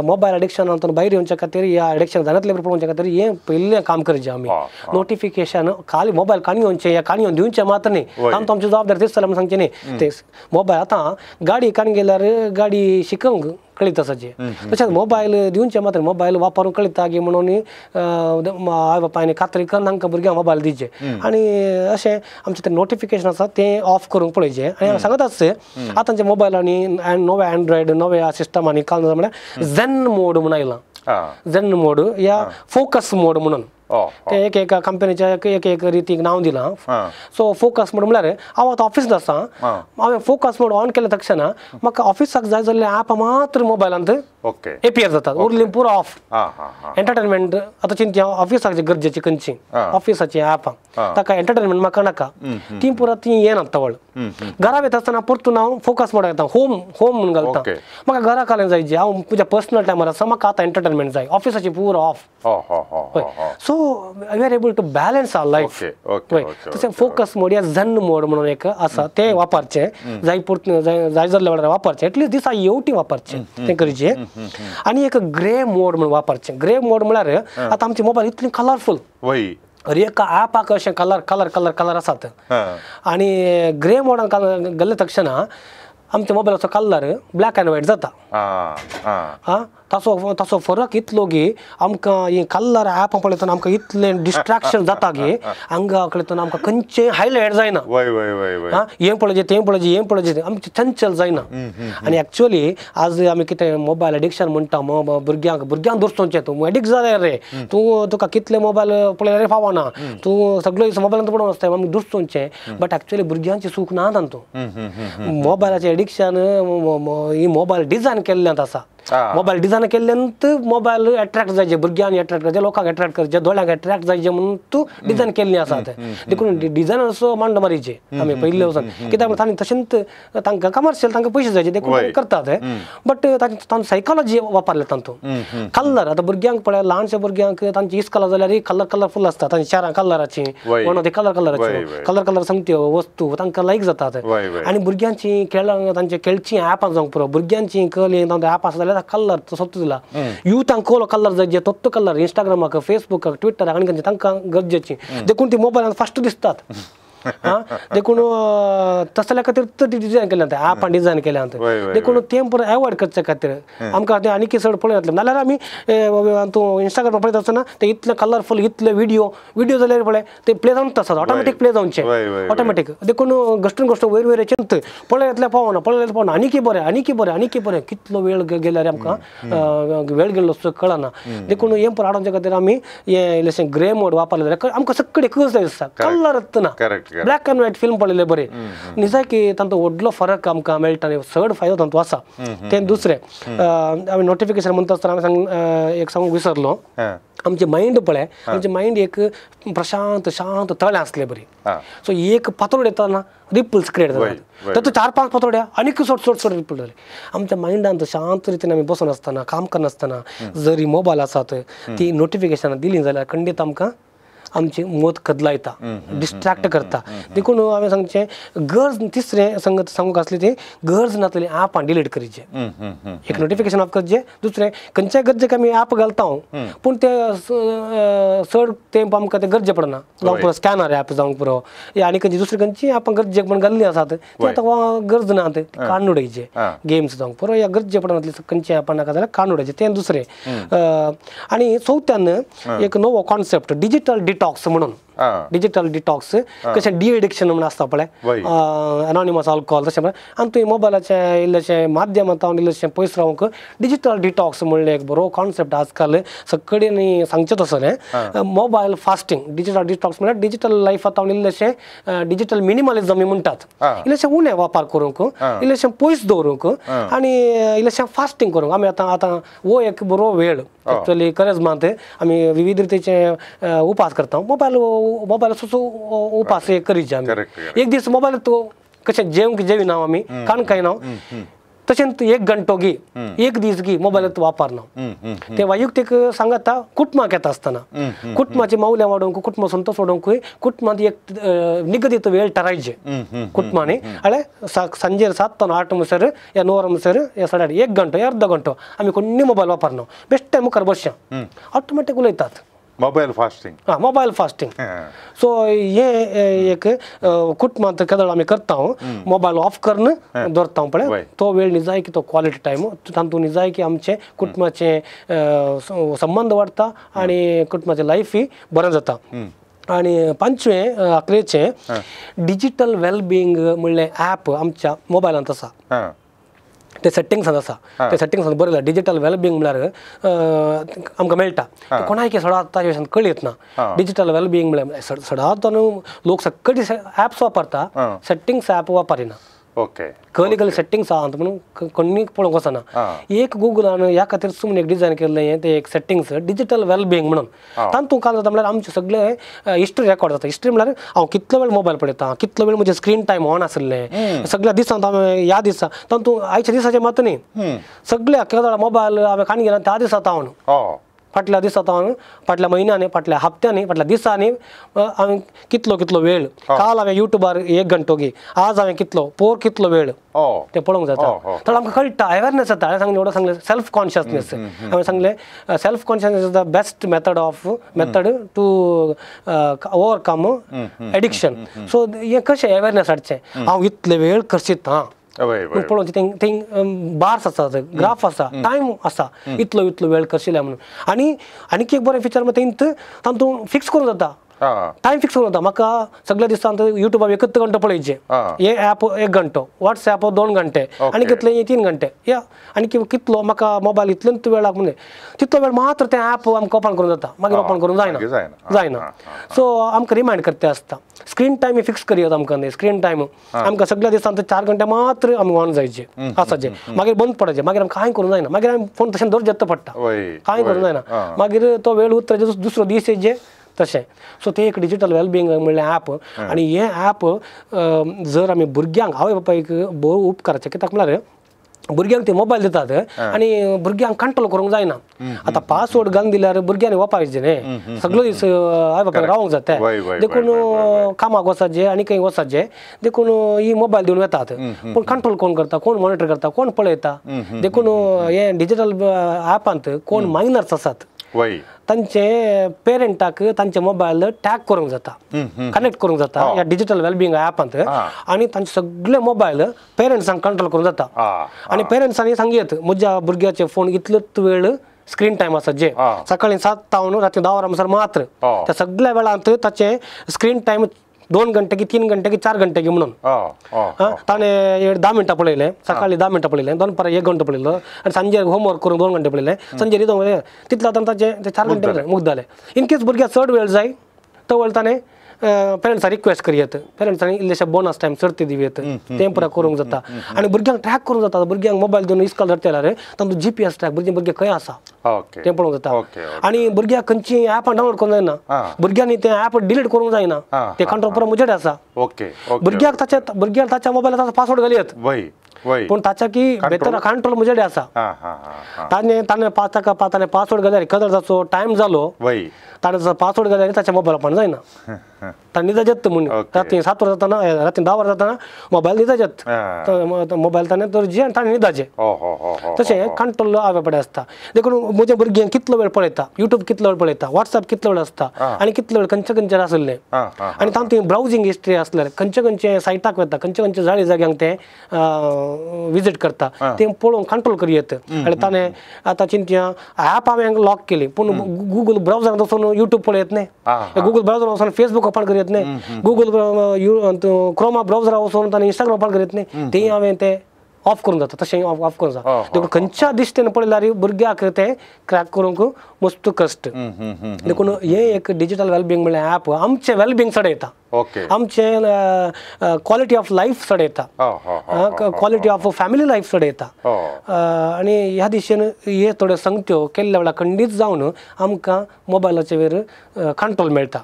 Speaker 1: मोबायल एडिक्शनांतून भायर येवच्या खातीर ह्या एडिक्शन जाणांतलें पळोवच्या खातीर हें पयलें काम करचें आमी नोटिफिकेशन खाली मोबायल काणी येवचें या काणी दिवचें मात्र न्ही आमकां आमची जबाबदारी दिसता म्हूण सांगचें न्ही ते मोबायल आतां गाडी काणी गेल्यार गाडी शिकोवंक कळीत आसाची तशेंच मोबायल दिवचे मात्र मोबायल वापरूंक कळटा की म्हणून आवय बापायन खात्री करून तांकां भुरग्यांक मोबायल दिवचे आनी अशें आमचें तें नोटिफिकेशन आसा तें ऑफ करूंक पळोवचें आनी हांव सांगत आसचे आतांच्या मोबायलांनी नवे एन्ड्रॉयड नव्या सिस्टमांनी काल म्हळ्यार झेन मोड म्हूण आयलां झेन मोड या फोकस मोड म्हणून ते एक एक कंपनीच्या एक एक रितीक नांव दिलां सो फोकस मोड म्हळ्यार हांव आतां ऑफिसान आसा हांवें फोकस मोड ऑन केलें तक्षणा म्हाका ऑफिसाक जाय जाल्ले ॲप मात्र मोबायलांत एपियर जातात उरली पुरो ऑफ एंटरटेनमेंट आतां चिंतया ऑफिसाक गरजेची खंयची ऑफिसाची ॲपां ताका एंटरटेनमेंट म्हाका नाका ती पुरो ती येना तवळ घरा वयता आसतना परतून हांव फोकस मोड येता होम होम म्हणून घालता म्हाका घरा कालें जाय हांव म्हज्या पर्सनल टायमार आसा म्हाका आतां एंटरटेनमेंट जाय ऑफिसाची पुरो ऑफ हय so we are able to balance our life तशें फोकस मोड या झन मोड म्हणून एक आसा तें वापरचें जाय पुरतें जाय जाल्ल्या वेळार वापरचें एटलिस्ट दिसा येवटी वापरचें तें करचें आनी एक ग्रे मोड म्हणून वापरचें ग्रे मोड म्हळ्यार आतां आमचे मोबायल इतले कलरफूल एका ॲपाक अशें कलर कलर कलर कलर आसात आनी ग्रे मोडान गेल्ले तक्षणा आमच्या मोबायलाचो कलर ब्लॅक अँड व्हायट जाता आं ताचो ताचो फरक इतलो की आमकां ही कलर ॲप पळयतना आमकां इतलें डिस्ट्रॅक्शन जाता की हांगा पळयतना आमकां खंयचें हायलायट जायना आं हें पळोवचें तें पळोवचें हें पळोवचें आमचें चंचल जायना आनी एक्चुअली आज आमी कितें मोबायल एडिक्शन म्हणटा भुरग्यांक भुरग्यांक दर्सोवचें तूं एडिक्ट जालें रे तूं तुका कितले मोबायल पळयल्यार फावना तूं सगळो दीस मोबायलांत पडोवन आसता आमी दुर्सोवचें बट एक्चुअली भुरग्यांची चूक ना तातूंत मोबायलाचें एडिक्शन ही मोबायल डिजायन केल्ल्यांत आसा मोबायल डिजायन केल्ल्यान मोबायल एट्रॅक्ट जायचे भुरग्यांक एट्रॅक्ट करचे लोकांक एट्रॅक्ट करचे दोळ्यांक एट्रॅक्ट जायचे म्हणून तूं डिजायन केल्ली आसा देखून डिजायनर्सो मांडो मारीचे आमी पयले वचून कित्याक तांणी तशेंच तांकां कमर्शियल तांकां पयशे जायचे देखून करतात बट तांचो सायकोलॉजी वापरले तातूंत कलर आतां भुरग्यांक पळय ल्हानशा भुरग्यांक तांची इस्कॉला जाल्यार कलर कलरफूल आसता तांची चारां कलराची म्हणून ते कलर कलराची कलर कलर सांगत्यो वस्तू तांकां लायक जातात आनी भुरग्यांची खेळां तांचे खेळची ॲपां जावंक पुरो भुरग्यांची कली तांचो ॲप आसा जाल्यार कलर सोत्त दिला युथांक कोलो कलर जाय तोत्तो कलर इंस्टाग्रामाक फेसबुकाक ट्विटराक आनी खंयचे तांकां गरजेची देखून ती मोबायलान फास्ट दिसतात आं देखून तसल्या खातीर ती डिजायन केल्या ॲपां डिजायन केल्या देखून तें पुरो एवॉयड करचे खातीर आमकां तें आनीक चड पळोवं येतलें नाल्यार आमी तूं इंस्टाग्रामार पळयता आसतना ते इतले कलरफूल इतले व्हिडियो व्हिडियो जाल्यार पळय ते प्ले जावन आसतात ऑटोमॅटीक प्ले जावचे ऑटोमॅटीक देखून घश्टून घश्टून वयर वयर चिंत पळयतलें पावना पळयतलें पावना आनीकय बरें आनीकय बरें आनीकय बरें कितलो वेळ गेल्यार आमकां वेळ गेल्लो कळना देखून हें पुरो हाडोवचे खातीर आमी हें इल्लेशें ग्रे मोड वापरलें जाल्यार आमकां सगळे कस दिसता कलर ना ब्लॅक अँड व्हायट फिल्म पळयलें बरें निजायकी तांचो व्हडलो फरक आमकां मेळटा आनी चड फायदो तांचो आसा तें दुसरें आमी नोटिफिकेशन म्हणटा आसतना आमी सांग एक सांगूंक विसरलो आमचें मायंड पळय आमचें मायंड एक प्रशांत शांत तळें आसलें बरी सो एक पातोड येतना रिपल्स क्रिएट जातात तातूंत 4-5 पातोड्या आनीक चड चड चड रिपल जाले आमच्या मायंडान शांत रितीन आमी बसून आसतना काम करनासतना जरी मोबायल आसात ती नोटिफिकेशनां दिली जाल्यार खंडीत आमकां आमची मत कदलायता डिस्ट्रॅक्ट करता देखून हांवें सांगचें गरज तिसरें संगत सांगूंक आसली ती गरज नासली ॲपां डिलीट करचें एक नोटिफिकेशन ऑफ करचें दुसरें खंयच्याय गरजेक आमी ॲप घालता पूण ते चड तेंप आमकां तें गरजे पडना जावंक पुरो स्कॅनर ॲप जावंक पुरो या आनी खंयची दुसरी खंयची ॲपां गरजेक म्हण घाल्लीं आसात ती आतां गरज ना ती काडून उडयचे गेम्स जावंक पुरो या गरजे पडनातली खंयची ॲपां नाका जाल्यार काडून उडयचे तें दुसरें आनी चवथ्यान एक नवो कॉन्सेप्ट डिजिटल डिटॉक्स म्हणून डिजिटल डिटॉक्स कशें डी एडिक्शन म्हणून आसता पळय एनॉनिमस अल्कोहोल तशें म्हळ्यार आनी तुवें मोबायलाचें इल्लेशें माध्यमांत इल्लेशें पयस रावंक डिजिटल डिटॉक्स म्हणलें एक बरो कॉन्सेप्ट आजकाल सगळ्यांनी सांगचें तसलें. मोबायल फास्टींग डिजिटल डिटॉक्स म्हळ्यार डिजिटल लायफांत इल्लेशें डिजिटल मिनिमलिझम म्हणटात, इल्लेशें उणें वापर करूंक, इल्लेशें पयस दवरूंक आनी इल्लेशें फास्टींग करूंक. आमी आतां आतां हो एक बरो वेळ एक्चुअली करेजमांत आमी विविध रितीचे उपास करता. मोबायल मोबायल सुसो उपास करीचे आमी एक दीस मोबायल तो कशें जेवंक जेविना आमी कान खायना तशें एक घंटो गी एक दीस गी मोबायल वापरना. ते वैयक्तीक सांगता कुटुंबाक येता आसतना कुटुंबाची मावल्यां वाडोवंक कुटुंब संतोष वाडोवंकूय कुटुंबांत एक निगदीत वेळ ठरायचे कुटुंबांनी अळे सांजेर 7 ते 8 म्हणसर या 9 म्हणसर या 8:30 एक घंटो अर्ध घंटो आमी कोणी मोबायल वापरना बेश्टे मुखार बसया ऑटोमॅटीक उलयतात.
Speaker 3: मोबायल फास्टिंग
Speaker 1: हां मोबायल फास्टिंग. सो हे एक कुटुंबांत केदळ आमी करता मोबायल ऑफ करून दवरता पळय तो वेळ निजाय की तो क्वॉलिटी टायम तातूंत निजाय की आमचे कुटुंबाचे संबंद वाडटा आनी कुटुंबाचें लायफूय बरें जाता. आनी पांचवें अकरेचें डिजिटल वेलबिंग म्हणलें ॲप आमच्या मोबायलांत आसा ते सेटिंग्सान आसा ते सेटिंग्सान बरयलां डिजिटल वेलबिंग म्हळ्यार आमकां मेळटा कोणाक सदांच ताजे कळयत ना. डिजिटल वेलबिंग म्हळ्यार सदांच लोक सगळी ॲप्स वापरता सेटिंग्स ॲप वापरिना.
Speaker 3: ओके
Speaker 1: कहली कहली सेटिंग्स आहा म्हणून कोणी पळोवंक वचना. एक गुगलान ह्या खातीर म्हणून एक डिजायन केल्लें तें एक सेटिंग्स डिजिटल वेलबिंग म्हणून तातूंत काय जाता म्हळ्यार आमचे सगळे हिस्ट्री रेकॉर्ड जाता. हिस्ट्री म्हळ्यार हांव कितलो वेळ मोबायल पळयता कितलो वेळ म्हजें स्क्रीन टायम ऑन आशिल्लें सगळ्या दिसांत हांवें ह्या दिसा तातूंत आयच्या दिसाचें मात न्ही सगळ्या केदळ मोबायल हांवें काणी घेना त्या दिसा हांव फाटल्या दिसा हांव फाटल्या म्हयन्यांनी फाटल्या हप्त्यांनी फाटल्या दिसांनी हांवें कितलो कितलो वेळ काल हांवें युट्यूबार एक घंटो गी आज हांवें कितलो पोर कितलो वेळ ते पळोवंक जाता. तर आमकां कळटा अवेरनेस जाता. हांवें सांगलें एवढं सांगलें सेल्फ कॉन्शियसनेस हांवें सांगलें self consciousness is the best method of method to overcome addiction. So हें कशें अवेरनेस हाडचें हांव इतले वेळ खर्चिता पळोवचें थिंग थिंग बार्स आसा ग्राफ आसा टायम आसा इतलो इतलो वेळ करशिल्या म्हणून. आनी आनीक एक बरें फिचर म्हणटा तें तातूंत फिक्स करूंक जाता टायम फिक्स करूंक जाता. म्हाका सगळ्या दिसांत युट्यूबार एकच घंटो पळयचे हे ॲप एक घंटो वॉट्सॅप 2 घंटे आनी कितले 3 घंटे या आनी कितलो म्हाका मोबायल इतलेंच वेळाक म्हणजे तितलो वेळ मात्र तें ॲप आमकां ओपन करूंक जाता मागीर ओपन करूंक जायना जायना. सो आमकां रिमायंड करते आसता स्क्रीन टायम फिक्स करया आमकां न्ही स्क्रीन टायम आमकां सगळ्या दिसांत 4 घंटे मात्र आमी ऑन जायचे आसाचे मागीर बंद पडायचे मागीर आमकां कांय करूंक जायना मागीर आमी फोन तशें दवरचें पडटा कांय करूंक जायना मागीर तो वेळ उतरायचो दुसरो दीस येयचे तशें. सो ते एक डिजिटल वेलबिंग म्हणलें ॲप आनी हें ॲप जर आमी भुरग्यांक आवय बापायक भोव उपकाराचें कित्याक म्हळ्यार भुरग्यांक ते मोबायल दितात आनी भुरग्यांक कंट्रोल करूंक जायना. आतां पासवर्ड घालून दिल्यार भुरग्यांनी वापरायचें न्ही सगळो दीस आवय बापायक रावंक जाता देखून कामाक वचाचें आनी खंय वचाचें देखून ही मोबायल दिवन वतात पूण कंट्रोल कोण करता कोण मॉनिटर करता कोण पळयता देखून हे डिजिटल ॲपांत कोण मायनर्स आसात तांचे पेरंटाक तांचे मोबायल टॅग करूंक जाता कनेक्ट करूंक जाता ह्या डिजिटल वेलबिंग ॲपांत आनी तांचे सगळे मोबायल पेरंट्सांक कंट्रोल करूंक जाता आनी पेरंट्सांनी सांगयत म्हज्या भुरग्याचे फोन इतलोच वेळ स्क्रीन टायम आसा जे सकाळी 7 तावन राती 10 वरां म्हणसर मात्र त्या सगळ्या वेळांत ताचें स्क्रीन टायम 2 घंटे की 3 घंटे की 4 घंटे की म्हणून ताणें 10 मिनटां पळयलें सकाळी 10 मिनटां पळयलें दनपारां 1 घंटो पळयलो आनी सांजे होमवर्क करून 2 घंटे पळयलें सांजे न्हिदोंक तितलो आतां ताचें 4 घंटे मुक्त जालें. इन केस भुरग्याक चड वेळ जाय तो वेळ ताणें पेरंट्सां रिक्वेस्ट करयत पेरंट्सांनी इल्लेशे बोनस टायम चडती दिवयत तें पुरा करूंक जाता आनी भुरग्यांक ट्रॅक करूंक जाता. भुरग्यांक मोबायल दिवन इस्कॉल धाडटा जाल्यार तांचो GPS track भुरगीं भुरगे खंय आसा तें पळोवंक जाता आनी भुरग्याक खंयची ॲपां डावनलोड करूंक जायना भुरग्यांनी तें ॲप डिलीट करूंक जायना तें कंट्रोल पुरो म्हजेर आसा. भुरग्याक ताच्या भुरग्याक ताच्या मोबायलार ताचो पासवर्ड घालयत पूण ताच्या की बेतर कंट्रोल म्हजेर आसा ताणें ताणें ताका ताणें पासवर्ड घाल्यार कदर ताचो टायम जालो ताणें ताचो पासवर्ड घाल्यार ताच्या मोबायल ओपन जायना ताणें न्हिदाचें म्हूण राती 7 वरां जातना राती 10 वरां जातना मोबायल न्हिदाचें मोबायल ताणें दवरचें आनी ताणें न्हिदाचें तशें कंट्रोल आवय बापाय आसता. देखून म्हज्या भुरग्यांक कितलो वेळ पळयता युट्यूब कितलो वेळ पळयता वॉट्सॅप कितलो वेळ आसता आनी कितलो वेळ खंयचे खंयचेर आसलें आनी तांतूं ब्रावजींग हिस्ट्री आसल्यार खंयचे खंयचे सायटाक वता खंयचे खंयचे जाळे जाग्यांक ते विजीट करता तें पळोवन कंट्रोल करयेत. आनी ताणें आतां चिंतया ॲप हांवें लॉक केली पूण गुगल ब्रावजरान वचून युट्यूब पळयत न्ही, गुगल ब्रावजरान वचून फेसबूक ओपन करयत न्ही, गुगल क्रोमा ब्रावजरान वचून ताणें इंस्टाग्राम ओपन करयत न्ही, तें हांवें तें ऑफ करूंक जाता, तशें ऑफ करूंक जाता. देखून खंयच्या दिश्टीन पळयल्यार भुरग्याक तें क्रॅक करूंक मस्त कश्ट. देखून हें एक डिजिटल वेलबिंग म्हणल्यार ॲप आमचें वेलबिंग चडयता, आमचें क्वॉलिटी ऑफ लायफ चडयता, क्वॉलिटी ऑफ फॅमिली लायफ चडयता. आनी ह्या दिशेन हे थोड्यो संगत्यो केल्ल्या वेळार खंडीत जावन आमकां मोबायलाचे वयर कंट्रोल मेळटा.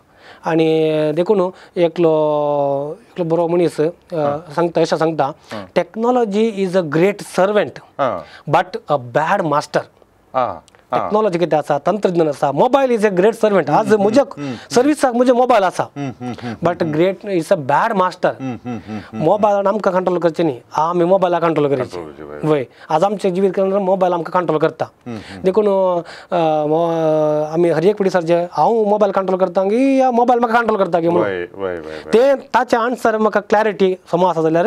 Speaker 1: आनी देखून एकलो एकलो बरो मनीस सांगता, अशें सांगता, technology is a great servant but a bad master. Technology कितें आसा, तंत्रज्ञान आसा, mobile is a great servant. आज म्हज्या सर्विसाक म्हजे मोबायल आसा, but great is a bad master. मोबायलान आमकां कंट्रोल करचें न्ही, आमी मोबायलाक कंट्रोल करचें. वय आज आमचें जिवीत मोबायल आमकां कंट्रोल करता. देखून आमी हर एक पिडी जे हांव मोबायल कंट्रोल करता की या मोबायल म्हाका कंट्रोल करता की म्हणून तें ताचें आन्सर म्हाका क्लॅरिटी समज आसा जाल्यार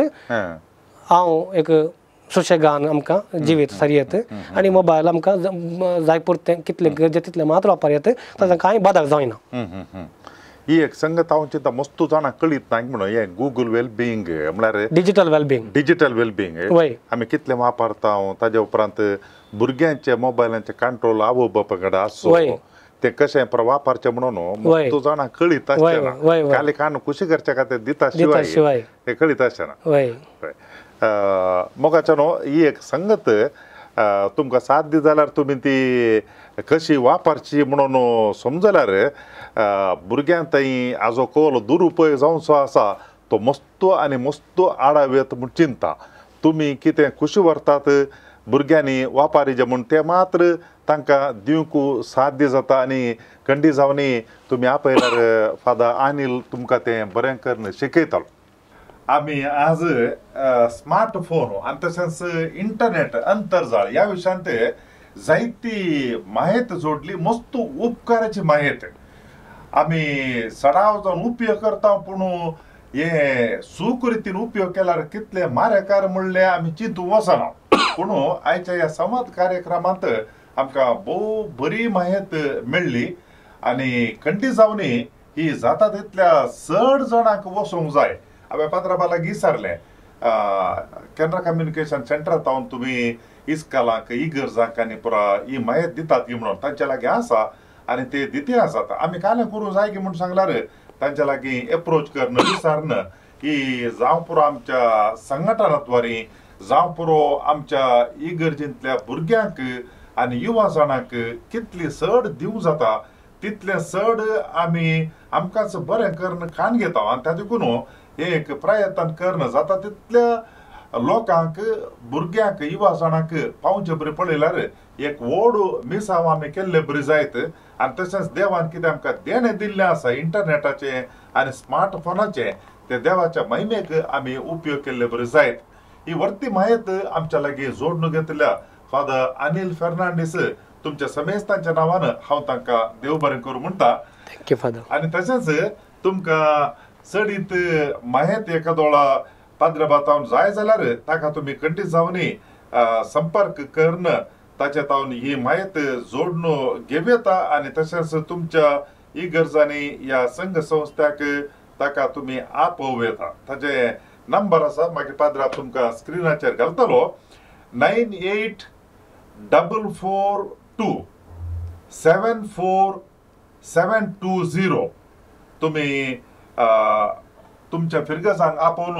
Speaker 1: हांव एक सुशेगान आमकां जिवीत सरयेत आनी मोबायल आमकां जाय पुरतें कितलें गरजें तितलें मात्र वापर येता, ताचें कांय बादक जायना.
Speaker 3: ही एक संगत हांव चिंता मस्तू जाणां कळीत ना म्हणून हें गुगल वेलबिंग म्हळ्यार डिजिटल वेलबिंग, डिजिटल वेलबिंग आमी कितलें वापरता. ताजे उपरांत भुरग्यांचे मोबायलांचे कंट्रोल आवय बापा कडेन आसचो, ते कशें वापरचें म्हणून मस्तू जाणां कळीत आसचें ना, खाली कान खुशी करच्या खातीर दिता शिवाय ते कळीत आसचें ना. मोगाच्या न्हू ही एक संगत तुमकां साथ दी जाल्यार तुमी ती कशी वापरची म्हणून समजल्यार भुरग्यां थंय हाजो कोलो दुरुपयोग जावचो आसा तो मस्तू आनी मस्तू आडाव येत म्हूण चिंता. तुमी कितें खुशी व्हरतात भुरग्यांनी वापारीचे म्हूण तें मात्र तांकां दिवंक साध्य जाता. आनी खंडी जावनी तुमी आपयल्यार फादर अनिल तुमकां तें बरें करून शिकयतलो. आमी आज स्मार्टफोन आनी तशेंच इंटरनेट अंतर्जाळ ह्या विशयांत जायती म्हायती जोडली, मस्त उपकाराची म्हायती. आमी सडाव जावन उपयोग करता पूण हे सूख रितीन उपयोग केल्यार कितले मारेकार म्हणले आमी चिंतूंक वचना. पूण आयच्या ह्या संवाद कार्यक्रमांत आमकां भोव बरी म्हायती मेळ्ळी आनी खंडी जावनी ही जाता तितल्या चड जाणांक वचूंक जाय. हांवें पात्राबा लागीं विचारलें, केनरा कम्युनिकेशन सेंटरांत हांव तुमी इस्कालांक इगर्जांक आनी पुरा ही म्हायती दितात की म्हणून तांच्या लागीं आसा आनी ते दिती आसात. आमी कालें करूंक जाय की म्हूण सांगल्यार तांच्या लागीं एप्रोच करून विचारून की जावं पुरो आमच्या संघटनाद्वारे, जावं पुरो आमच्या इगर्जेंतल्या भुरग्यांक आनी युवा जाणांक कितली चड दिवंक जाता तितलें चड आमी आमकांच बरें करून खाण घेता. आनी त्या देखून एक प्रयत्न करणं जाता तितल्या लोकांक भुरग्यांक युवा जाणांक पावचे बरें पळयल्यार एक व्हड मिसांव आमी केल्ले बरी जायत. आनी तशेंच देवान कितें आमकां देणें दिल्लें आसा इंटरनेटाचें आनी स्मार्टफोनाचें ते देवाच्या महिमेक आमी उपयोग केल्ले बरें जायत. ही वर्ती म्हायत आमच्या लागीं जोडून घेतल्या फादर अनिल फेर्नांडीस तुमच्या समेस्तांच्या नांवान हांव तांकां देव बरें करूं म्हणटा.
Speaker 1: Thank you father.
Speaker 3: आनी तशेंच तुमकां चडीत म्हायत एकादोळा पाद्रबातावन जाय जाल्यार ताका तुमी खंडीत जावनी संपर्क करून ताच्या तावन ही म्हायत जोडून घेवं येता. आनी तशेंच तुमच्या इगर्जांनी ह्या संघ संस्थ्याक ताका तुमी आपोवं येता. ताचे नंबर आसा मागीर पाद्रा तुमकां स्क्रिनाचेर घालतलो, 9844 2 7 4 7 2 0. तुमी तुमच्या फिरगजांक आपोवन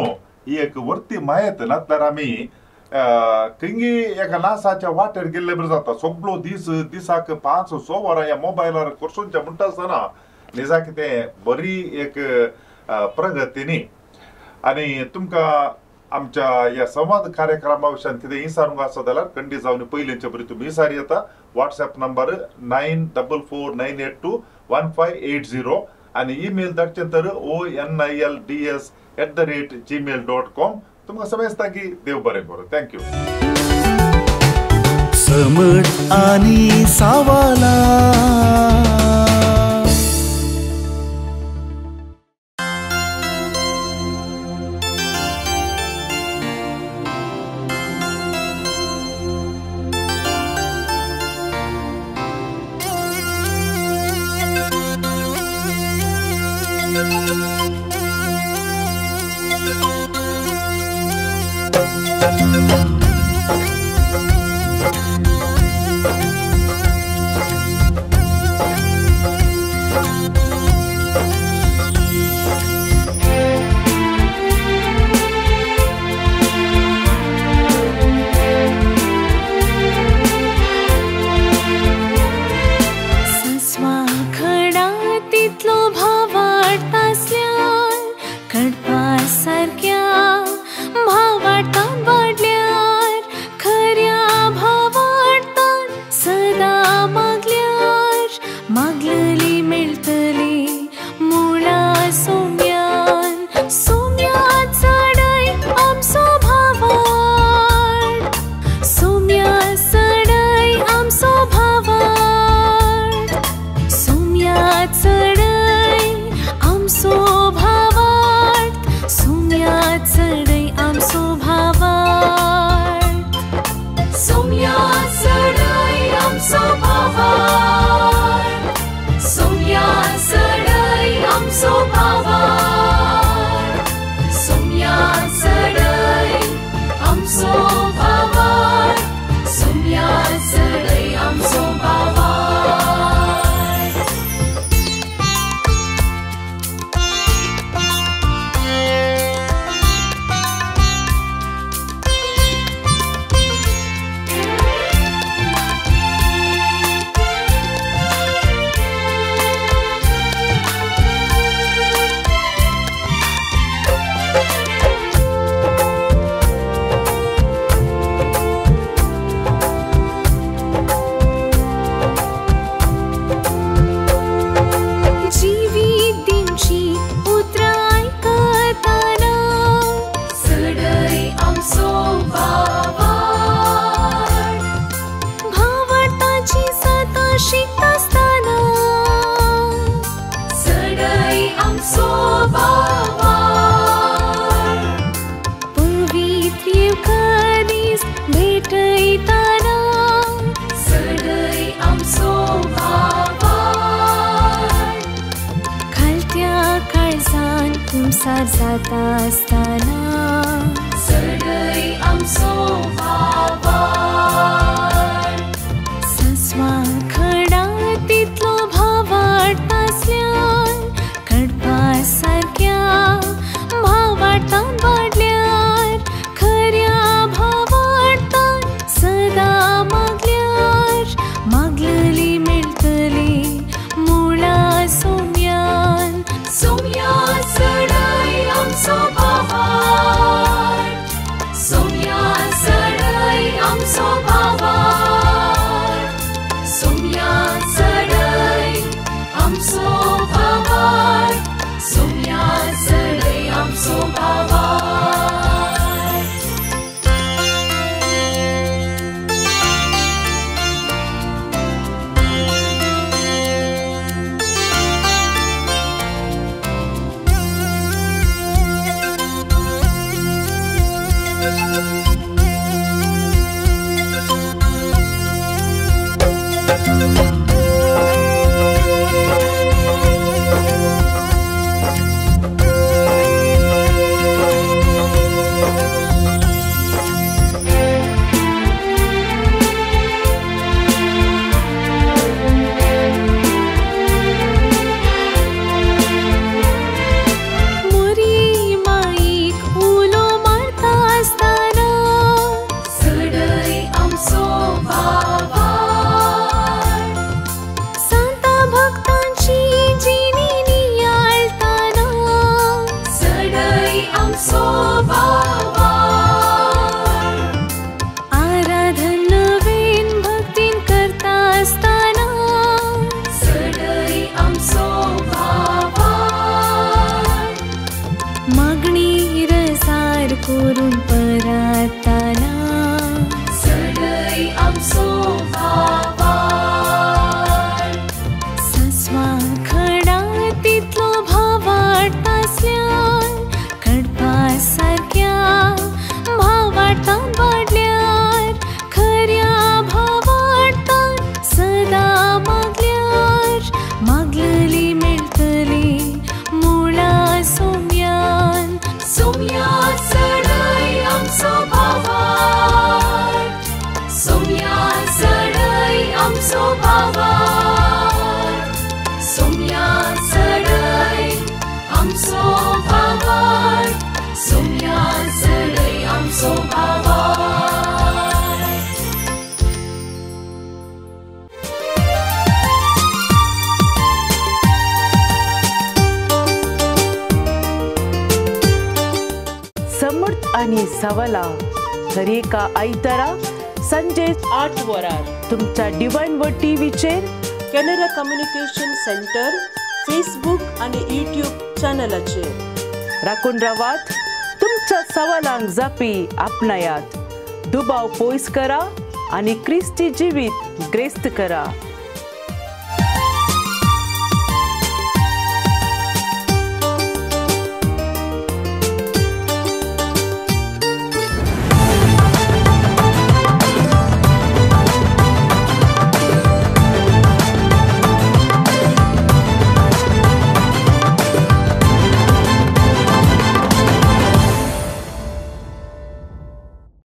Speaker 3: ही एक वर्ती म्हायत नातल्यार आमी खंयी एका नासाच्या वाटेर गेल्ले बरें जाता. सगळो दीस दिसाक 5-6 वरां ह्या मोबायलार करसोनचें म्हणटा आसतना निजा कितें बरी एक प्रगती न्ही. आनी तुमकां आमच्या ह्या संवाद कार्यक्रमा विशयान कितें विचारूंक आसा जाल्यार खंडीत जावन पयलींचे बरी तुमी विचार येता. व्हॉट्सएप नंबर 944 982 1580 आनी ईमेल धाडचें तर onilds@gmail.com. तुमकां समजता की देव बरें करूं. Thank you.
Speaker 2: समज आनी सावाला.
Speaker 4: मागलली मेळटली मुळा सोम्यान सोम्या चडय आमचो भावार्थ सोम्या चडय आमचो भावार्थ सोम्या चडय आमचो भावार्थ सोम्या चडय आमचो भावार्थ सोम्या चडय आमचो भावार्थ सोम्या चडय आमचो भावार्थ सोम्या चडय आमचो भावार्थ सोम्या चडय आमचो भावार्थ. जिवीत दिवची उतरां आयकतना चडय आमचो भावार्थ भावार्थाची सतां शिकतासतना चडय आमचो भावार्थ पवित्र येवकारीस्त भेटयतना चडय आमचो भावार्थ खालत्या काळजान कुमसार जाता आसतना चडय आमचो भावार्थ सस्वा खडा तितलो भावार्थ आसल्यार कडपा सारक्या भावार्थान वाडल्यार खऱ्या भावार्थान सदां मागल्यार मागलली मेळटली मुळा सोम्यान सोम्या चडय आमचो भावार्थ सोम्या चडय आमचो भावार्थ सोम्या चडय आमचो भावार्थ सोम्या चडय आमचो भावार्थ. मोरी माईक उलो मारता आसतना चडय आमचो भावार्थ सांता भक्तांची जिणी नियाळताना चडय आमचो भावार्थ आराधन नवीन भक्तीन करता आसतना चडय आमचो भावार्थ मागणी रजार करून परातना चडय आमचो भावार्थ सस्वा खडा तितलो भावार्थ आसल्यार कडपा सारक्या भावार्थान वाडल्यार खऱ्या भावार्थान सदां मागल्यार मागलली मेळटली मुळा सोम्यान सोम्या चडय आमचो भावार्थ सोम्या चडय आमचो भावार्थ सोम्या चडय आमचो भावार्थ सोम्या चडय आमचो भावार्थ.
Speaker 5: समर्थ आणि सवला दरेका आयतारा संजे 8 वरार तुमच्या डिवाइन व टीव्हीचेर
Speaker 6: कॅनरा कम्युनिकेशन सेंटर फेसबूक आनी यूट्यूब चॅनलाचेर.
Speaker 5: राखून रावात, तुमच्या सवालांक जापी आपणायात, दुबाव पयस करा आनी क्रिस्ती जिवीत ग्रेस्त करा.